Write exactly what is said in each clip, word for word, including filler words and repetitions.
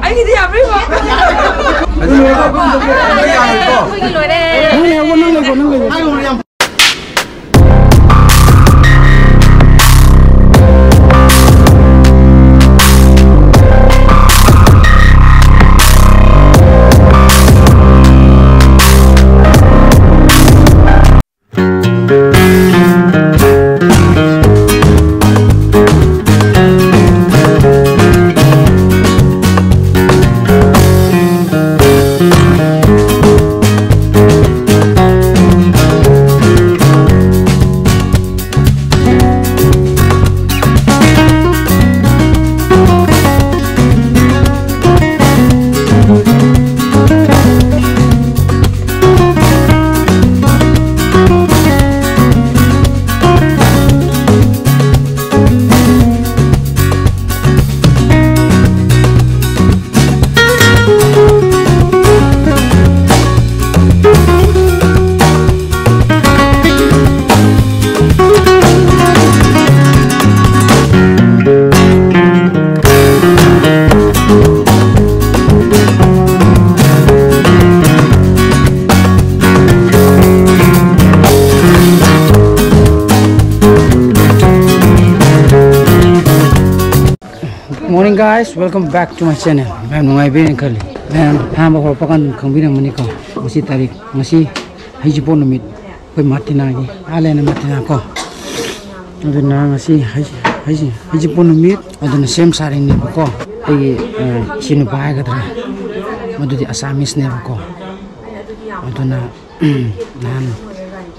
ꯑꯩꯒꯤꯗꯤ ꯌꯥꯕ꯭ꯔꯥ ꯌꯦꯡꯉꯣ꯫ ꯑꯩꯈꯣꯏꯒꯤ ꯂꯣꯏꯔꯦ꯫ ꯅꯪ ꯂꯩꯌꯣ, ꯅꯪ ꯂꯩꯌꯣ, ꯅꯪ ꯂꯩꯌꯣ꯫ Good morning, guys, welcome back to my channel. ꯃꯌꯥꯝ ꯅꯨꯡꯉꯥꯏꯕꯤꯔꯦꯅ ꯈꯜꯂꯤ꯫ ꯃꯌꯥꯝ ꯑꯍꯥꯟꯕ ꯍꯧꯔꯛꯄ ꯀꯥꯟꯗ ꯈꯪꯕꯤꯔꯝꯒꯅꯤꯀꯣ, ꯉꯁꯤ ꯇꯥꯔꯤꯛ, ꯉꯁꯤ ꯍꯩꯖꯤꯡꯄꯣꯠ ꯅꯨꯃꯤꯠ, ꯑꯩꯈꯣꯏ ꯃꯥꯔꯇꯤꯅꯥꯒꯤ, ꯑꯥꯂꯦꯅ ꯃꯥꯔꯇꯤꯅꯥ ꯀꯣ꯫ ꯑꯗꯨꯅ ꯉꯁꯤ ꯍꯩ-, ꯍꯩ-, ꯍꯩꯖꯤꯡꯄꯣꯠ ꯅꯨꯃꯤꯠ, ꯑꯗꯨꯅ ꯁꯦꯝ ꯁꯥꯔꯤꯅꯦꯕꯀꯣ꯫ ꯑꯩꯒꯤ, ꯑ, ꯏꯆꯦ ꯅꯨꯄꯥ ꯍꯥꯏꯒꯗ꯭ꯔꯥ, ꯃꯗꯨꯗꯤ ꯑꯁꯥꯃꯤꯁꯅꯦꯕꯀꯣ꯫ ꯑꯗꯨꯅ ꯅꯍꯥꯟ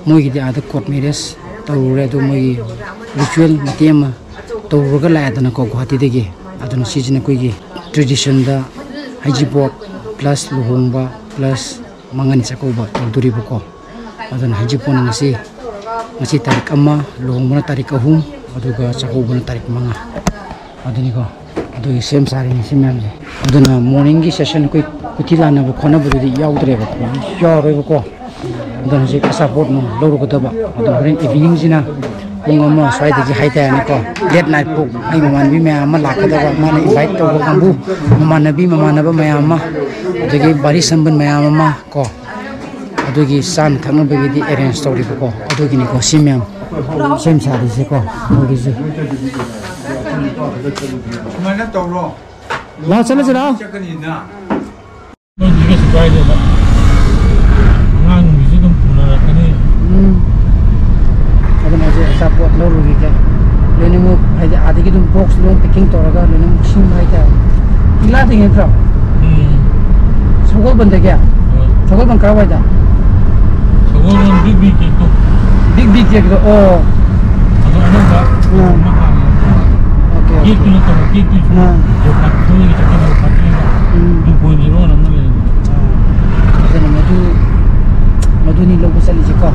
ꯃꯣꯏꯒꯤꯗꯤ ꯑꯥꯗ ꯀꯣꯔꯠ ꯃꯦꯔꯦꯖ ꯇꯧꯔꯨꯔꯦ, ꯑꯗꯨ ꯃꯣꯏꯒꯤ ꯔꯤꯆꯨꯋꯦꯜ ꯃꯇꯦꯛ ꯑꯃ ꯇꯧꯔꯨꯔꯒ ꯂꯥꯛꯑꯦꯗꯅꯀꯣ ꯒꯨꯍꯥꯇꯤꯗꯒꯤ꯫ ꯑꯗꯨꯅ ꯁꯤꯁꯤꯅ ꯑꯩꯈꯣꯏꯒꯤ ꯇ꯭ꯔꯦꯗꯤꯁꯟꯗ ꯍꯩꯖꯤꯡꯄꯣꯠ ꯄ꯭ꯂꯁ ꯂꯨꯍꯣꯡꯕ ꯄ꯭ꯂꯁ ꯃꯉꯥꯅꯤ ꯆꯥꯛꯀꯧꯕ ꯇꯧꯗꯣꯔꯤꯕꯀꯣ꯫ ꯑꯗꯨꯅ ꯍꯩꯖꯤꯡꯄꯣꯠꯅ ꯉꯁꯤ, ꯉꯁꯤ ꯇꯥꯔꯤꯛ ꯑꯃ, ꯂꯨꯍꯣꯡꯕꯅ ꯇꯥꯔꯤꯛ ꯑꯍꯨꯝ, ꯑꯗꯨꯒ ꯆꯥꯛꯀꯧꯕꯅ ꯇꯥꯔꯤꯛ ꯃꯉꯥ꯫ ꯑꯗꯨꯅꯤꯀꯣ꯫ ꯑꯗꯨꯒꯤ ꯁꯦꯝ ꯁꯥꯔꯤꯅꯤ ꯁꯤ ꯃꯌꯥꯝꯁꯦ꯫ ꯑꯗꯨꯅ ꯃꯣꯔꯅꯤꯡꯒꯤ ꯁꯦꯁꯟ ꯑꯩꯈꯣꯏ ꯀꯨꯊꯤ ꯂꯥꯟꯅꯕ ꯈꯣꯠꯅꯕꯗꯨꯗꯤ ꯌꯥꯎꯗ꯭ꯔꯦꯕꯀꯣ, ꯌꯥꯎꯔꯣꯏꯕꯀꯣ꯫ ꯑꯗꯨꯅ ꯍꯧꯖꯤꯛ ꯑꯆꯥꯄꯣꯠ ꯅꯨꯡ ꯂꯧꯔꯨꯒꯗꯕ꯫ ꯑꯗꯣ ꯍꯣꯔꯦꯟ ꯏꯚꯤꯅꯤꯡꯁꯤꯅ ꯄꯨꯡ ꯑꯃ ꯁ꯭ꯋꯥꯏꯗꯒꯤ ꯍꯥꯏꯇꯥꯔꯦꯅꯦꯀꯣ, ꯂꯦꯠ ꯅꯥꯏꯠ ꯄꯣꯛ ꯑꯩ ꯃꯃꯥꯟꯅꯕꯤ ꯃꯌꯥꯝ ꯑꯃ ꯂꯥꯛꯀꯗꯕ, ꯃꯥꯅ ꯏꯟꯚꯥꯏꯠ ꯇꯧꯕ ꯀꯥꯡꯕꯨ, ꯃꯃꯥꯟꯅꯕꯤ ꯃꯃꯥꯟꯅꯕ ꯃꯌꯥꯝ ꯑꯃ, ꯑꯗꯒꯤ ꯕꯥꯔꯤ ꯁꯝꯕꯟ ꯃꯌꯥꯝ ꯑꯃ ꯀꯣ, ꯑꯗꯨꯒꯤ ꯆꯥꯅ ꯊꯛꯅꯕꯒꯤꯗꯤ ꯑꯦꯔꯦꯟꯖ ꯇꯧꯔꯤꯕꯀꯣ꯫ ꯑꯗꯨꯒꯤꯅꯤꯀꯣ ꯁꯤ ꯃꯌꯥꯝ ꯁꯦꯝ ꯁꯥꯔꯤꯁꯦꯀꯣ, ꯃꯣꯏꯒꯤꯁꯦ꯫ ꯁꯨꯃꯥꯏꯅ ꯇꯧꯔꯣ꯫ ꯂꯥꯛꯑꯣ, ꯆꯠꯂꯁꯤ ꯂꯥꯛꯑꯣ꯫ ꯆꯠꯀꯅꯤꯅ꯫ ꯀꯩꯁꯨ ꯀꯥꯏꯗꯦꯕ꯫ ꯑꯉꯥꯡꯒꯤꯁꯨ ꯑꯗꯨꯝ ꯄꯨꯅꯔꯛꯀꯅꯤ꯫ ꯎꯝ꯫ ꯑꯗꯨꯅ ꯍꯧꯖꯤꯛ ꯑꯆꯥꯄꯣꯠ ꯂꯧꯔꯨꯈꯤꯒꯦ꯫ ꯂꯣꯏꯅꯃꯛ ꯍꯥꯏꯗꯤ ꯑꯥꯗꯒꯤ ꯑꯗꯨꯝ ꯕꯣꯛꯁ ꯂꯣꯏ ꯄꯦꯀꯤꯡ ꯇꯧꯔꯒ ꯂꯣꯏꯅꯃꯛ ꯁꯤꯡꯕ ꯍꯥꯏꯇꯥꯔꯦ꯫ ꯀꯪꯂꯥꯗꯒꯤ ꯅꯠꯇ꯭ꯔꯣ? ꯎꯝ꯫ ꯁꯒꯣꯜꯕꯟꯗꯒꯤ? ꯍꯣꯏ꯫ ꯁꯒꯣꯜꯕꯟ ꯀꯥꯏꯋꯥꯏꯗ? ꯁꯒꯣꯜꯕꯟ ꯕꯤꯛ ꯕꯤ ꯀꯦꯛꯇꯣ꯫ ꯕꯤꯛ ꯕꯤ ꯀꯦꯛꯇꯣ, ꯑꯣ꯫ ꯑꯗꯣ ꯑꯅꯧꯕ ꯑꯥ꯫ ꯑꯃ ꯍꯥꯡꯉꯦ꯫ Okay, okay. ꯀꯦꯛꯇꯨ ꯅꯠꯇꯕ, ꯀꯦꯛꯇꯨꯁꯨ ꯑꯥ꯫ ꯌꯣꯄꯥꯛ ꯊꯣꯡꯉꯒ ꯆꯠꯀꯗꯕ ꯄꯥꯔꯇꯤ ꯑꯃ꯫ ꯎꯝ꯫ ꯇꯨ ꯄꯣꯏꯟ ꯖꯤꯔꯣ ꯑꯅ ꯑꯃ ꯂꯩꯔꯦ꯫ ꯑꯥ꯫ ꯑꯗꯨꯅ ꯃꯗꯨ, ꯃꯗꯨꯅꯤ ꯂꯧꯕ ꯆꯠꯂꯤꯁꯦꯀꯣ꯫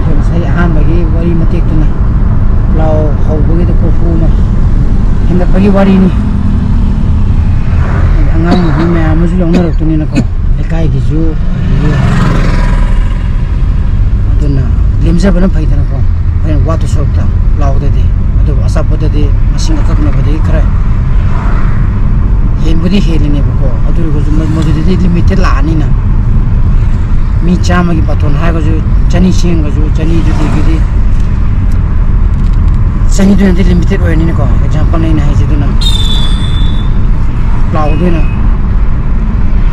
ꯑꯗꯣ ꯉꯁꯥꯏ ꯑꯍꯥꯟꯕꯒꯤ ꯋꯥꯔꯤ ꯃꯇꯦꯛꯇꯨꯅ ꯄ꯭ꯂꯥꯎ ꯍꯧꯕꯒꯤꯗ ꯀꯣꯔꯐꯨ ꯑꯃ ꯍꯦꯟꯒꯠꯄꯒꯤ ꯋꯥꯔꯤꯅꯤ꯫ ꯑꯉꯥꯡ ꯅꯨꯄꯤ ꯃꯌꯥꯝ ꯑꯃꯁꯨ ꯌꯥꯎꯅꯔꯛꯇꯣꯏꯅꯤꯅꯀꯣ, ꯂꯩꯀꯥꯏꯒꯤꯁꯨ, ꯑꯗꯒꯤ ꯑꯗꯨꯅ ꯂꯦꯝꯖꯕꯅ ꯐꯩꯗꯅꯀꯣ, ꯑꯩꯈꯣꯏꯅ ꯋꯥꯠꯇ ꯁꯔꯨꯛꯇ ꯄ꯭ꯂꯥꯎꯗꯗꯤ꯫ ꯑꯗꯨꯕꯨ ꯑꯆꯥꯄꯣꯠꯇꯗꯤ ꯃꯁꯤꯡ ꯑꯀꯛꯅꯕꯗꯒꯤ ꯈꯔ ꯍꯦꯟꯕꯨꯗꯤ ꯍꯦꯜꯂꯤꯅꯦꯕꯀꯣ, ꯑꯗꯨ ꯑꯣꯏꯔꯒꯁꯨ ꯃ-, ꯃꯗꯨꯗꯗꯤ ꯂꯤꯃꯤꯇꯦꯠ ꯂꯥꯛꯑꯅꯤꯅ꯫ ꯃꯤ ꯆꯥꯝꯃꯒꯤ ꯕꯥꯇꯣꯟ ꯍꯥꯏꯔꯒꯁꯨ ꯆꯅꯤ ꯁꯦꯝꯒꯁꯨ ꯆꯅꯤꯗꯨꯗꯒꯤꯗꯤ, ꯆꯅꯤꯗꯨꯅꯗꯤ ꯂꯤꯃꯤꯇꯦꯠ ꯑꯣꯏꯔꯅꯤꯅꯀꯣ꯫ ꯑꯦꯛꯖꯥꯝꯄꯜꯅꯦ ꯑꯩꯅ ꯍꯥꯏꯁꯦ, ꯑꯗꯨꯅ ꯄ꯭ꯂꯥꯎꯗ ꯑꯣꯏꯅ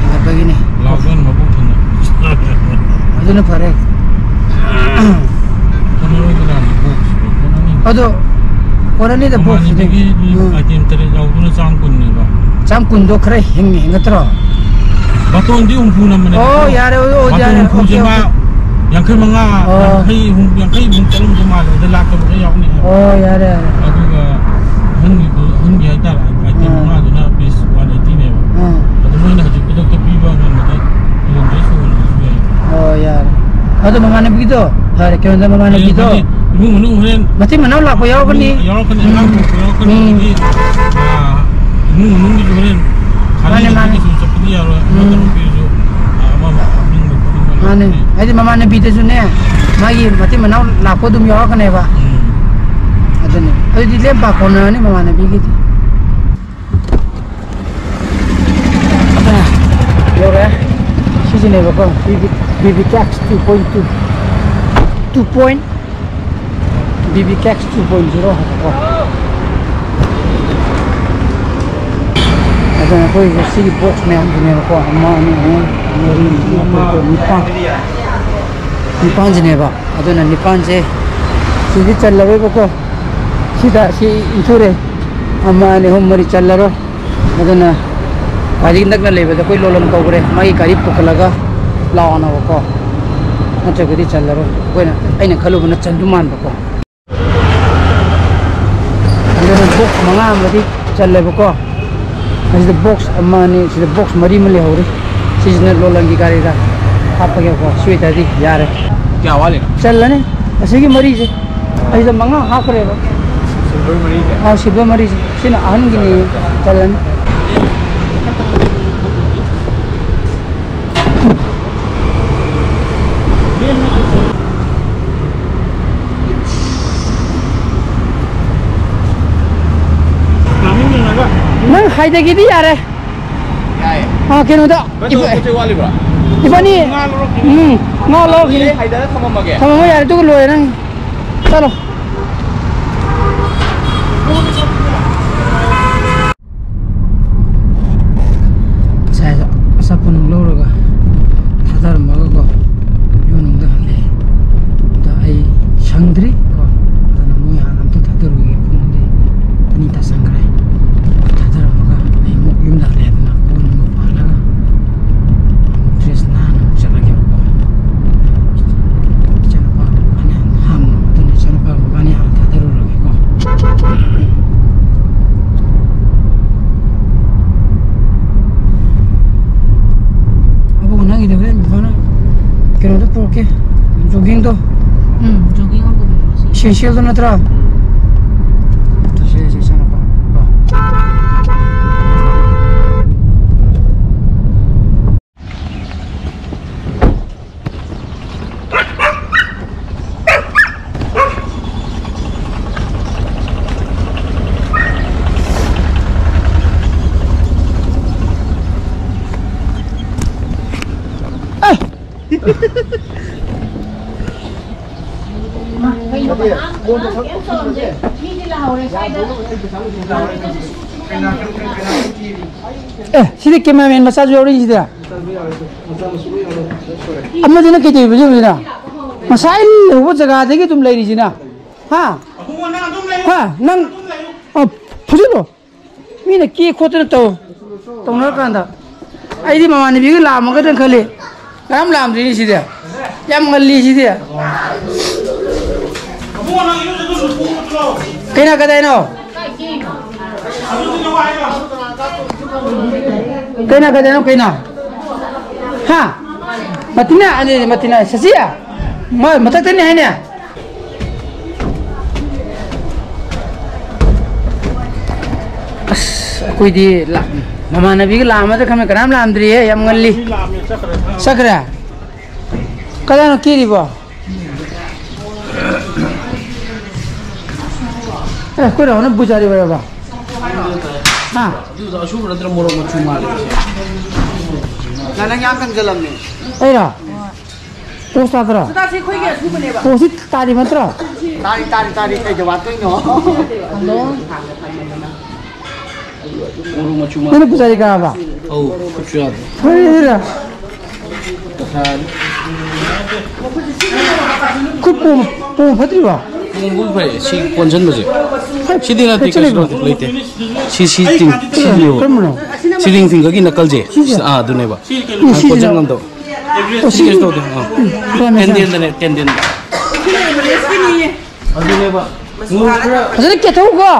ꯍꯦꯟꯒꯠꯄꯒꯤꯅꯤ꯫ ꯄ꯭ꯂꯥꯎꯗ ꯑꯣꯏꯅ ꯃꯕꯨꯛ ꯊꯟꯅ꯫ ꯑꯗꯨꯅ ꯐꯔꯦ꯫ ꯀꯣꯟꯅꯔꯣꯏꯗ꯭ꯔꯥ ꯕꯣꯛꯁ? ꯀꯣꯟꯅꯅꯤ꯫ ꯑꯗꯣ ꯀꯣꯟꯅꯅꯤꯗ ꯕꯣꯛꯁꯇꯨꯗꯤ꯫ ꯃꯃꯥꯡꯒꯤꯗꯒꯤ ꯎꯝ꯫ ꯑꯥꯏꯇꯦꯝ ꯇꯔꯦꯠ ꯌꯥꯎꯗꯨꯅ ꯆꯥꯝ ꯀꯨꯟꯅꯦꯕ꯫ ꯆꯥꯝ ꯀꯨꯟꯗꯣ ꯈꯔ ꯍꯦꯟ-, ꯍꯦꯟꯒꯠꯇ꯭ꯔꯣ? ꯕꯥꯇꯣꯟꯗꯤ ꯍꯨꯝꯐꯨ ꯅꯝꯕꯅꯦꯕꯀꯣ꯫ ꯑꯣ, ꯌꯥꯔꯦ, ꯑꯣ, ꯑꯣ, ꯕꯥꯇꯣꯟ ꯌꯥꯔꯦ꯫ ꯍꯨꯝꯐꯨꯁꯦ ꯑꯣꯀꯦ, ꯃꯥ ꯑꯣꯀꯦ꯫ ꯌꯥꯡꯈꯩ ꯃꯉꯥ, ꯑꯣ꯫ ꯌꯥꯡꯈꯩ ꯍꯨꯝ-, ꯌꯥꯡꯈꯩꯃꯨꯛ ꯆꯠꯂꯝꯗꯧ ꯃꯥꯜꯂꯦ, ꯑꯗ ꯂꯥꯛꯇꯕ ꯈꯔ ꯌꯥꯎꯅꯤ ꯍꯥꯏꯕ꯫ ꯑꯣ, ꯌꯥꯔꯦ, ꯌꯥꯔꯦ꯫ ꯑꯗꯨꯒ ꯑꯍꯟꯒꯤꯗꯣ, ꯑꯍꯟꯒꯤ ꯍꯥꯏꯇꯥꯔꯦ, ꯑꯥꯏꯇꯦꯝ ꯑꯥ꯫ ꯃꯉꯥꯗꯨꯅ ꯄꯤꯁ ꯋꯥꯟ ꯑꯩꯠꯇꯤꯅꯦꯕ꯫ ꯑꯥ꯫ ꯑꯗꯣ ꯃꯣꯏꯅ ꯍꯧꯖꯤꯛ ꯈꯨꯗꯛꯇ ꯄꯤꯕ ꯉꯝꯃꯗꯤ ꯌꯣꯟꯕꯩ ꯁꯨꯍꯟꯕꯁꯨ ꯌꯥꯏ꯫ ꯑꯣ, ꯌꯥꯔꯦ꯫ ꯑꯗꯣ ꯃꯃꯥꯟꯅꯕꯤꯗꯣ ꯐꯔꯦ, ꯀꯩꯅꯣꯗ ꯃꯃꯥꯟꯅꯕꯤꯗꯣ ꯍꯌꯦꯡ ꯃꯥꯗꯤ ꯏꯃꯨꯡ ꯃꯅꯨꯡ ꯍꯣꯔꯦꯟ ꯃꯆꯤꯟ ꯃꯅꯥꯎ ꯂꯥꯛꯄ ꯌꯥꯎꯔꯒꯅꯤ꯫ ꯌꯥꯎꯔꯛꯀꯅꯤ, ꯎꯝ꯫ ꯑꯉꯥꯡ ꯄꯣꯛꯄ ꯌꯥꯎꯔꯛꯀꯅꯤ, ꯎꯝ꯫ ꯑꯗꯒꯤ, ꯑꯥ, ꯏꯃꯨꯡ ꯃꯅꯨꯡꯒꯤꯁꯨ ꯍꯣꯔꯦꯟ ꯃꯥꯅꯦ, ꯈꯥꯔꯤ ꯃꯥꯅꯦ꯫ ꯈꯤꯇꯪꯒꯤꯁꯨ ꯆꯠꯄꯗꯤ ꯌꯥꯔꯣꯏ꯫ ꯑꯃ ꯎꯝ꯫ ꯇꯧꯔꯛꯄꯤꯔꯁꯨ, ꯑꯥ, ꯑꯃ ꯍꯥꯞꯅꯤꯡꯕ ꯈꯣꯠꯅꯤꯡꯕ ꯃꯥꯅꯦ꯫ ꯂꯩꯔꯒꯗꯤ ꯍꯥꯏꯗꯤ ꯃꯃꯥꯟꯅꯕꯤꯗꯁꯨꯅꯦ, ꯃꯥꯒꯤ ꯃꯇꯩ ꯃꯅꯥꯎ ꯂꯥꯛꯄ ꯑꯗꯨꯝ ꯌꯥꯎꯔꯛꯀꯅꯦꯕ꯫ ꯎꯝ꯫ ꯑꯗꯨꯅꯤ꯫ ꯑꯗꯨꯗꯤ ꯂꯦꯝ ꯄꯥ ꯀꯣꯟꯅꯔꯅꯤ ꯃꯃꯥꯟꯅꯕꯤꯒꯤꯗꯤ꯫ ꯑꯗꯨꯅ ꯌꯧꯔꯦ꯫ ꯁꯤꯁꯤꯅꯦꯕꯀꯣ, ꯕꯤꯕꯤ, ꯕꯤꯕꯤ cakes two point two꯫ Two point, ꯕꯤꯕꯤ ꯀꯦꯛꯁ two point zero ꯍꯥꯏꯕꯀꯣ꯫ ꯑꯗꯨꯅ ꯑꯩꯈꯣꯏꯒꯤ ꯁꯤꯒꯤ ꯕꯣꯛꯁ ꯃꯌꯥꯝꯁꯤꯅꯦꯕꯀꯣ, ꯑꯃ, ꯑꯅꯤ, ꯑꯍꯨꯝ, ꯃꯔꯤ, ꯃꯉꯥ, ꯇꯔꯨꯛ, ꯇꯔꯦꯠ, ꯅꯤꯄꯥꯟ꯫ ꯅꯤꯄꯥꯟꯁꯤꯅꯦꯕ꯫ ꯑꯗꯨꯅ ꯅꯤꯄꯥꯟꯁꯦ ꯁꯤꯗꯤ ꯆꯜꯂꯔꯣꯏꯕꯀꯣ꯫ ꯁꯤꯗ ꯁꯤ ꯏꯟꯊꯨꯔꯦ꯫ ꯑꯃ, ꯑꯅꯤ, ꯑꯍꯨꯝ, ꯃꯔꯤ ꯆꯜꯂꯔꯣꯏ꯫ ꯑꯗꯨꯅ ꯒꯥꯔꯤ ꯅꯛꯅ ꯂꯩꯕꯗ ꯑꯩꯈꯣꯏ ꯂꯣꯂꯟ ꯀꯧꯈ꯭ꯔꯦ꯫ ꯃꯥꯒꯤ ꯒꯥꯔꯤ ꯄꯨꯈꯠꯂꯒ ꯂꯥꯛꯑꯣꯅꯕꯀꯣ꯫ ꯅꯠꯇ꯭ꯔꯒꯗꯤ ꯆꯜꯂꯔꯣꯏ꯫ ꯑꯩꯈꯣꯏꯅ, ꯑꯩꯅ ꯈꯜꯂꯨꯕꯅ ꯆꯟꯗꯧ ꯃꯥꯟꯕꯀꯣ꯫ ꯑꯗꯨꯅ ꯕꯣꯛꯁ ꯃꯉꯥ ꯑꯃꯗꯤ ꯆꯜꯂꯦꯕꯀꯣ꯫ ꯑꯁꯤꯗ ꯕꯣꯛꯁ ꯑꯃ, ꯑꯅꯤ, ꯁꯤꯗ ꯕꯣꯛꯁ ꯃꯔꯤ ꯑꯃ ꯂꯩꯍꯧꯔꯤ꯫ ꯁꯤꯁꯤꯅ ꯂꯣꯂꯟꯒꯤ ꯒꯥꯔꯤꯗ ꯍꯥꯞꯄꯒꯦꯀꯣ꯫ ꯁꯤ ꯑꯣꯏꯇꯥꯔꯗꯤ ꯌꯥꯔꯦ꯫ ꯀꯌꯥ ꯋꯥꯠꯂꯤꯅꯣ? ꯆꯜꯂꯅꯤ꯫ ꯑꯁꯤꯒꯤ ꯃꯔꯤꯁꯦ ꯑꯩꯁꯤꯗ ꯃꯉꯥ ꯍꯥꯞꯈ꯭ꯔꯦꯕ꯫ ꯁꯤꯜꯚꯔ ꯃꯔꯤꯁꯦ? ꯑꯥ, ꯁꯤꯜꯚꯔ ꯃꯔꯤꯁꯦ꯫ ꯁꯤꯅ ꯑꯍꯟꯒꯤꯅꯤ꯫ ꯆꯜꯂꯅꯤ꯫ ꯅꯪ ꯍꯥꯏꯗꯒꯤꯗꯤ ꯌꯥꯔꯦ꯫ ꯌꯥꯏꯌꯦ꯫ ꯑꯥ, ꯀꯩꯅꯣꯗ, ꯀꯩꯅꯣ ꯏꯕ-, ꯄꯣꯠ ꯆꯩ ꯋꯥꯠꯂꯤꯕ꯭ꯔꯥ? ꯏꯕꯥꯅꯤ, ꯉꯥ ꯂꯧꯔꯛꯈꯤꯅꯤ꯫ ꯎꯝ, ꯉꯥ ꯂꯧꯔꯛꯈꯤꯅꯤ꯫ ꯑꯩ ꯍꯥꯏꯗꯔ ꯊꯝꯃꯝꯃꯒꯦ꯫ ꯊꯝꯃꯝꯃꯣ ꯌꯥꯔꯦ, ꯑꯗꯨꯒ ꯂꯣꯏꯔꯦ ꯅꯪ꯫ ꯆꯠꯂꯣ꯫ ꯉꯁꯥꯏꯗ ꯑꯆꯥꯄꯣꯠ ꯅꯨꯡ ꯂꯧꯔꯒ ꯊꯥꯗꯔꯝꯃꯒꯀꯣ, ꯌꯨꯝ ꯅꯨꯡꯗ ꯍꯜꯂꯛꯑꯦ꯫ ꯑꯗ ꯑꯩ ꯁꯪꯗ꯭ꯔꯤ ꯀꯣ, ꯑꯗꯨꯅ ꯃꯣꯏ ꯍꯥꯟꯅ ꯑꯝꯇ ꯊꯥꯗꯔꯨꯒꯦ꯫ ꯄꯨꯡꯗꯤ ꯑꯅꯤ ꯇꯥꯁꯟꯈ꯭ꯔꯦ꯫ ꯊꯥꯗꯔꯝꯃꯒ ꯑꯩ ꯑꯃꯨꯛ ꯌꯨꯝꯗ ꯍꯜꯂꯛꯑꯦ꯫ ꯑꯗꯨꯅ ꯀꯣꯟ ꯑꯃꯨꯛ ꯄꯥꯜꯂꯒ ꯑꯃꯨꯛ ꯗ꯭ꯔꯦꯁ ꯅꯥꯟꯅ ꯑꯃꯨꯛ ꯆꯠꯂꯒꯦꯕꯀꯣ꯫ ꯏꯆꯥꯅꯨꯄꯥ ꯃꯕꯥꯅꯤ ꯍꯥꯟꯅ ꯍꯥꯝꯃꯣ꯫ ꯑꯗꯨꯅ ꯏꯆꯥꯅꯨꯄꯥ ꯃꯕꯥꯅꯤ ꯍꯥꯟꯅ ꯊꯥꯗꯔꯨꯔꯒꯦꯀꯣ꯫ ꯑꯕꯣꯛ, ꯅꯪꯒꯤꯗ ꯍꯣꯔꯦꯟ ꯕꯕꯥꯅ ꯀꯩꯅꯣꯗꯣ ꯄꯨꯔꯛꯀꯦ, ꯖꯣꯒꯤꯡꯗꯣ꯫ ꯎꯝ, ꯖꯣꯒꯤꯡ ꯑꯃ ꯄꯨꯕꯤꯔꯛꯑꯣ꯫ ꯏꯁꯦꯟꯁꯤꯌꯦꯜꯗꯣ ꯅꯠꯇ꯭ꯔꯥ? ꯁꯦ, ꯁꯦ, ꯏꯆꯥꯅꯨꯄꯥ꯫ ꯀꯣ꯫ ꯀꯩꯅꯣ ꯀꯅꯥꯝ ꯀꯩꯝ ꯇꯧꯔꯝꯗꯦ꯫ ꯃꯤꯗꯤ ꯂꯥꯛꯍꯧꯔꯦ ꯁ꯭ꯋꯥꯏꯗ꯫ ꯑꯦ, ꯁꯤꯗꯤ ꯀꯦꯃꯦꯔꯥꯃꯦꯟ ꯃꯆꯥꯁꯨ ꯌꯥꯎꯔꯛꯏꯁꯤꯗꯤ꯫ ꯑꯃꯗꯨꯅ ꯀꯩꯗꯧꯔꯤꯕ ꯁꯤꯕꯨꯁꯤꯅ? ꯉꯁꯥꯏ ꯂꯩꯍꯧꯕ ꯖꯒꯥꯗꯒꯤ ꯑꯗꯨꯝ ꯂꯩꯔꯤꯁꯤꯅ꯫ ꯍꯥ? ꯍꯥ? ꯅꯪ, ꯑ, ꯐꯨꯖꯤꯜꯂꯣ꯫ ꯃꯤꯅ ꯀꯦ ꯈꯣꯠꯇꯅ ꯇꯧ, ꯇꯧꯅꯔꯀꯥꯟꯗ ꯑꯩꯗꯤ ꯃꯃꯥꯟꯅꯕꯤꯒ ꯂꯥꯛꯑꯝꯃꯒꯗ꯭ꯔꯅ ꯈꯜꯂꯤ꯫ ꯀꯅꯥꯝ ꯂꯥꯛꯑꯝꯗ꯭ꯔꯤꯅꯦ ꯁꯤꯗꯤ꯫ ꯌꯥꯝ ꯉꯜꯂꯤ ꯁꯤꯗꯤ꯫ ꯀꯩꯅ ꯀꯗꯥꯏꯅꯣ? ꯀꯩꯅ ꯀꯗꯥꯏꯅꯣ ꯀꯩꯅ? ꯍꯥ? ꯃꯇꯤꯅꯥ, ꯑꯅꯤ ꯃꯇꯤꯅꯥ, ꯁꯁꯤꯌꯥ? ꯃ-, ꯃꯊꯛꯇꯅꯤ ꯍꯥꯏꯅꯦ? ꯑꯁ, ꯑꯩꯈꯣꯏꯗꯤ ꯂꯥ-, ꯃꯃꯥꯟꯅꯕꯤꯒ ꯂꯥꯛꯑꯝꯃꯗ꯭ꯔ ꯈꯟꯕ, ꯀꯅꯥꯝ ꯂꯥꯛꯑꯝꯗ꯭ꯔꯤꯌꯦ, ꯌꯥꯝ ꯉꯜꯂꯤ꯫ ꯃꯤ ꯂꯥꯛꯑꯝꯃꯦ, ꯆꯠꯈ꯭ꯔꯦ꯫ ꯆꯠꯈ꯭ꯔꯦ? ꯀꯗꯥꯏꯅꯣ ꯀꯦꯔꯤꯕꯣ? ꯑꯦ, ꯑꯩꯈꯣꯏ ꯔꯥꯍꯨꯜꯅ ꯕꯨꯖꯥꯔꯤ ꯑꯣꯏꯔꯕ? ꯍꯥ? ꯑꯗꯨꯗꯣ ꯑꯁꯨꯕ ꯅꯠꯇ꯭ꯔ ꯃꯣꯔꯣꯛ ꯃꯆꯨ ꯃꯥꯜꯂꯦ꯫ ꯅꯪ, ꯅꯪ ꯌꯥꯝ ꯀꯪꯖꯜꯂꯝꯃꯦ꯫ ꯑꯩꯔꯣ? ꯄꯣꯁ ꯇꯥꯗ꯭ꯔꯣ? ꯁꯨꯗꯥꯁꯤ ꯑꯩꯈꯣꯏꯒꯤ ꯑꯁꯨꯕꯅꯦꯕ꯫ ꯄꯣꯁꯁꯤ ꯇꯥꯔꯤ ꯅꯠꯇ꯭ꯔꯣ? ꯇꯥꯔꯤ, ꯇꯥꯔꯤ, ꯇꯥꯔꯤ꯫ ꯀꯩꯗ ꯋꯥꯠꯇꯣꯏꯅꯣ? ꯍꯜꯂꯣ꯫ ꯃꯣꯔꯣꯛ ꯃꯆꯨ ꯃꯥꯜꯂꯦ꯫ ꯅꯪꯅ ꯄꯨꯖꯥꯔꯤ ꯀꯥꯕ? ꯑꯧ, ꯈꯨꯠꯁꯨ ꯌꯥꯗ꯭ꯔꯦ꯫ ꯐꯔꯦ, ꯐꯔꯦ꯫ ꯈꯨꯠ ꯄꯣꯝ-, ꯄꯣꯝ ꯐꯠꯇ꯭ꯔꯤꯕꯣ? ꯄꯣꯝꯕꯨꯗꯤ ꯐꯩ, ꯁꯤ ꯀꯣꯟꯁꯤꯟꯕꯁꯦ꯫ ꯍꯣꯏ, ꯁꯤꯗꯤ ꯅꯠꯇꯦ, ꯐꯦꯛꯆꯔ ꯀꯩꯁꯨ ꯂꯩꯕ꯭ꯔꯣ? ꯅꯠꯇꯦ, ꯂꯩꯇꯦ꯫ ꯁꯤ, ꯁꯤ ꯇꯤꯡ-, ꯁꯤꯅꯦꯕ꯫ ꯀꯔꯝꯕꯅꯣ? ꯁꯤ ꯇꯤꯡ ꯐꯤꯡꯒꯔꯒꯤ ꯅꯀꯜꯁꯦ꯫ ꯁꯤꯁꯦ? ꯑꯥ, ꯑꯗꯨꯅꯦꯕ꯫ ꯁꯤ ꯀꯩꯅꯣ? ꯑꯣ, ꯁꯤꯁꯤꯅ? ꯀꯣꯟꯁꯤꯟ ꯉꯝꯗꯕ꯫ ꯑꯣ, ꯁꯤ ꯁꯤꯁꯦ? ꯀꯩꯁꯨ ꯇꯧꯗꯦ꯫ ꯑꯥ꯫ ꯎꯝ, ꯀꯣꯟꯁꯤꯟ꯫ ꯇꯦꯟꯗꯦꯟꯗꯅꯦ, ꯇꯦꯟꯗꯦꯟꯗ꯫ ꯑꯗꯨꯅꯦꯕ꯫ ꯐꯖꯅ ꯀꯦꯊꯣꯛꯎꯀꯣ꯫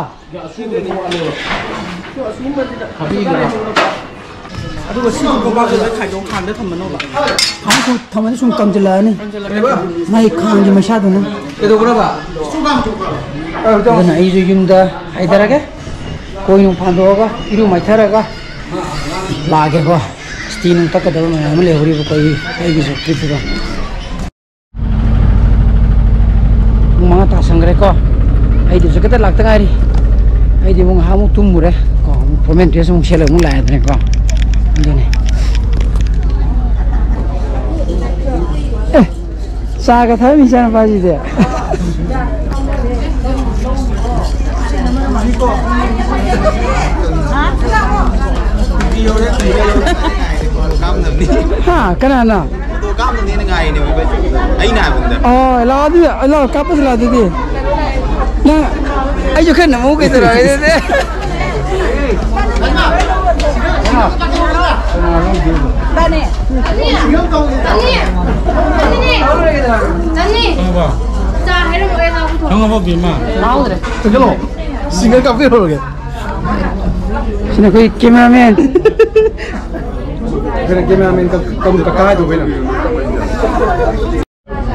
ꯑꯗꯨꯒ ꯁꯤꯒꯤ ꯀꯣꯝꯄꯥꯛꯁꯦ ꯂꯣꯏ ꯈꯥꯏꯗꯣꯛ ꯈꯥꯡꯗ ꯊꯝꯃꯅꯣꯕ꯫ ꯊꯝꯃ ꯁꯨꯝ, ꯊꯝꯃꯗꯤ ꯁꯨꯝ ꯀꯪꯁꯤꯜꯂꯛꯑꯅꯤ꯫ ꯃꯥꯏ ꯈꯥꯡꯒꯤ ꯃꯩꯁꯥꯗꯨꯅ꯫ ꯀꯩꯗꯧꯕ꯭ꯔꯕ? ꯑꯗꯨꯅ ꯑꯩꯁꯨ ꯌꯨꯝꯗ ꯍꯥꯏꯊꯔꯒꯦ꯫ ꯀꯣꯏ ꯅꯨꯡ ꯐꯥꯟꯗꯣꯛꯑꯒ, ꯏꯔꯨ ꯃꯥꯏꯊꯔꯒ ꯂꯥꯛꯑꯒꯦꯀꯣ꯫ ꯏꯁꯇꯤ ꯅꯨꯡ ꯇꯛꯀꯗꯕ ꯃꯌꯥꯝ ꯑꯃ ꯂꯩꯍꯧꯔꯤꯕꯀꯣ ꯑꯩ, ꯑꯩꯒꯤꯁꯨ ꯇ꯭ꯔꯤꯞꯁꯤꯗ꯫ ꯄꯨꯡ ꯃꯉꯥ ꯇꯥꯁꯟꯈ꯭ꯔꯦꯀꯣ꯫ ꯑꯩꯗꯤ ꯍꯧꯖꯤꯛ ꯈꯛꯇ ꯂꯥꯛꯇ ꯉꯥꯏꯔꯤ꯫ ꯑꯩꯗꯤ ꯑꯃꯨꯛ ꯉꯥꯏꯍꯥꯛ ꯑꯃꯨꯛ ꯇꯨꯝꯃꯨꯔꯦ ꯀꯣ꯫ ꯑꯃꯨꯛ formal dress ꯑꯃꯨꯛ ꯁꯦꯠꯂꯒ ꯑꯃꯨꯛ ꯂꯥꯛꯑꯦꯗꯅꯀꯣ꯫ ꯑꯗꯨꯅꯤ꯫ ꯆꯥꯒ ꯊꯛꯑꯝꯃꯤ ꯏꯆꯥꯅꯨꯄꯥꯁꯤꯗꯤ꯫ ꯍꯥ, ꯀꯅꯥꯅꯣ? ꯑꯩꯅ ꯍꯥꯏꯕꯗ꯫ ꯑꯣ, ꯂꯥꯛꯑꯣ ꯑꯗꯨꯗꯤ, ꯂꯥꯛꯑꯣ, ꯀꯥꯞꯄꯁꯤ ꯂꯥꯛꯑꯣ ꯑꯗꯨꯗꯤ꯫ ꯅꯪ, ꯑꯩꯁꯨ ꯈꯔ ꯅꯃꯨ ꯀꯩꯗꯧꯔꯒꯦ ꯑꯗꯨꯗꯤ꯫ ꯆꯥ ꯍꯥꯏꯔꯝꯃꯣ, ꯑꯩ ꯂꯥꯛꯄ ꯊꯣꯛ꯫ ꯈꯪꯉꯕꯣ, ꯕꯦꯝꯃ? ꯇꯥꯍꯧꯗ꯭ꯔꯦ꯫ ꯆꯠꯂꯣ꯫ ꯁꯤꯡꯒꯜ ꯀꯥꯞꯄꯤꯔꯨꯔꯒꯦ꯫ ꯁꯤꯅ ꯑꯩꯈꯣꯏ cameraman꯫ ꯑꯩꯈꯣꯏꯅ cameraman ꯀ-, ꯀ-, ꯀꯀꯥ ꯍꯥꯏꯗꯣ ꯑꯩꯈꯣꯏꯅ꯫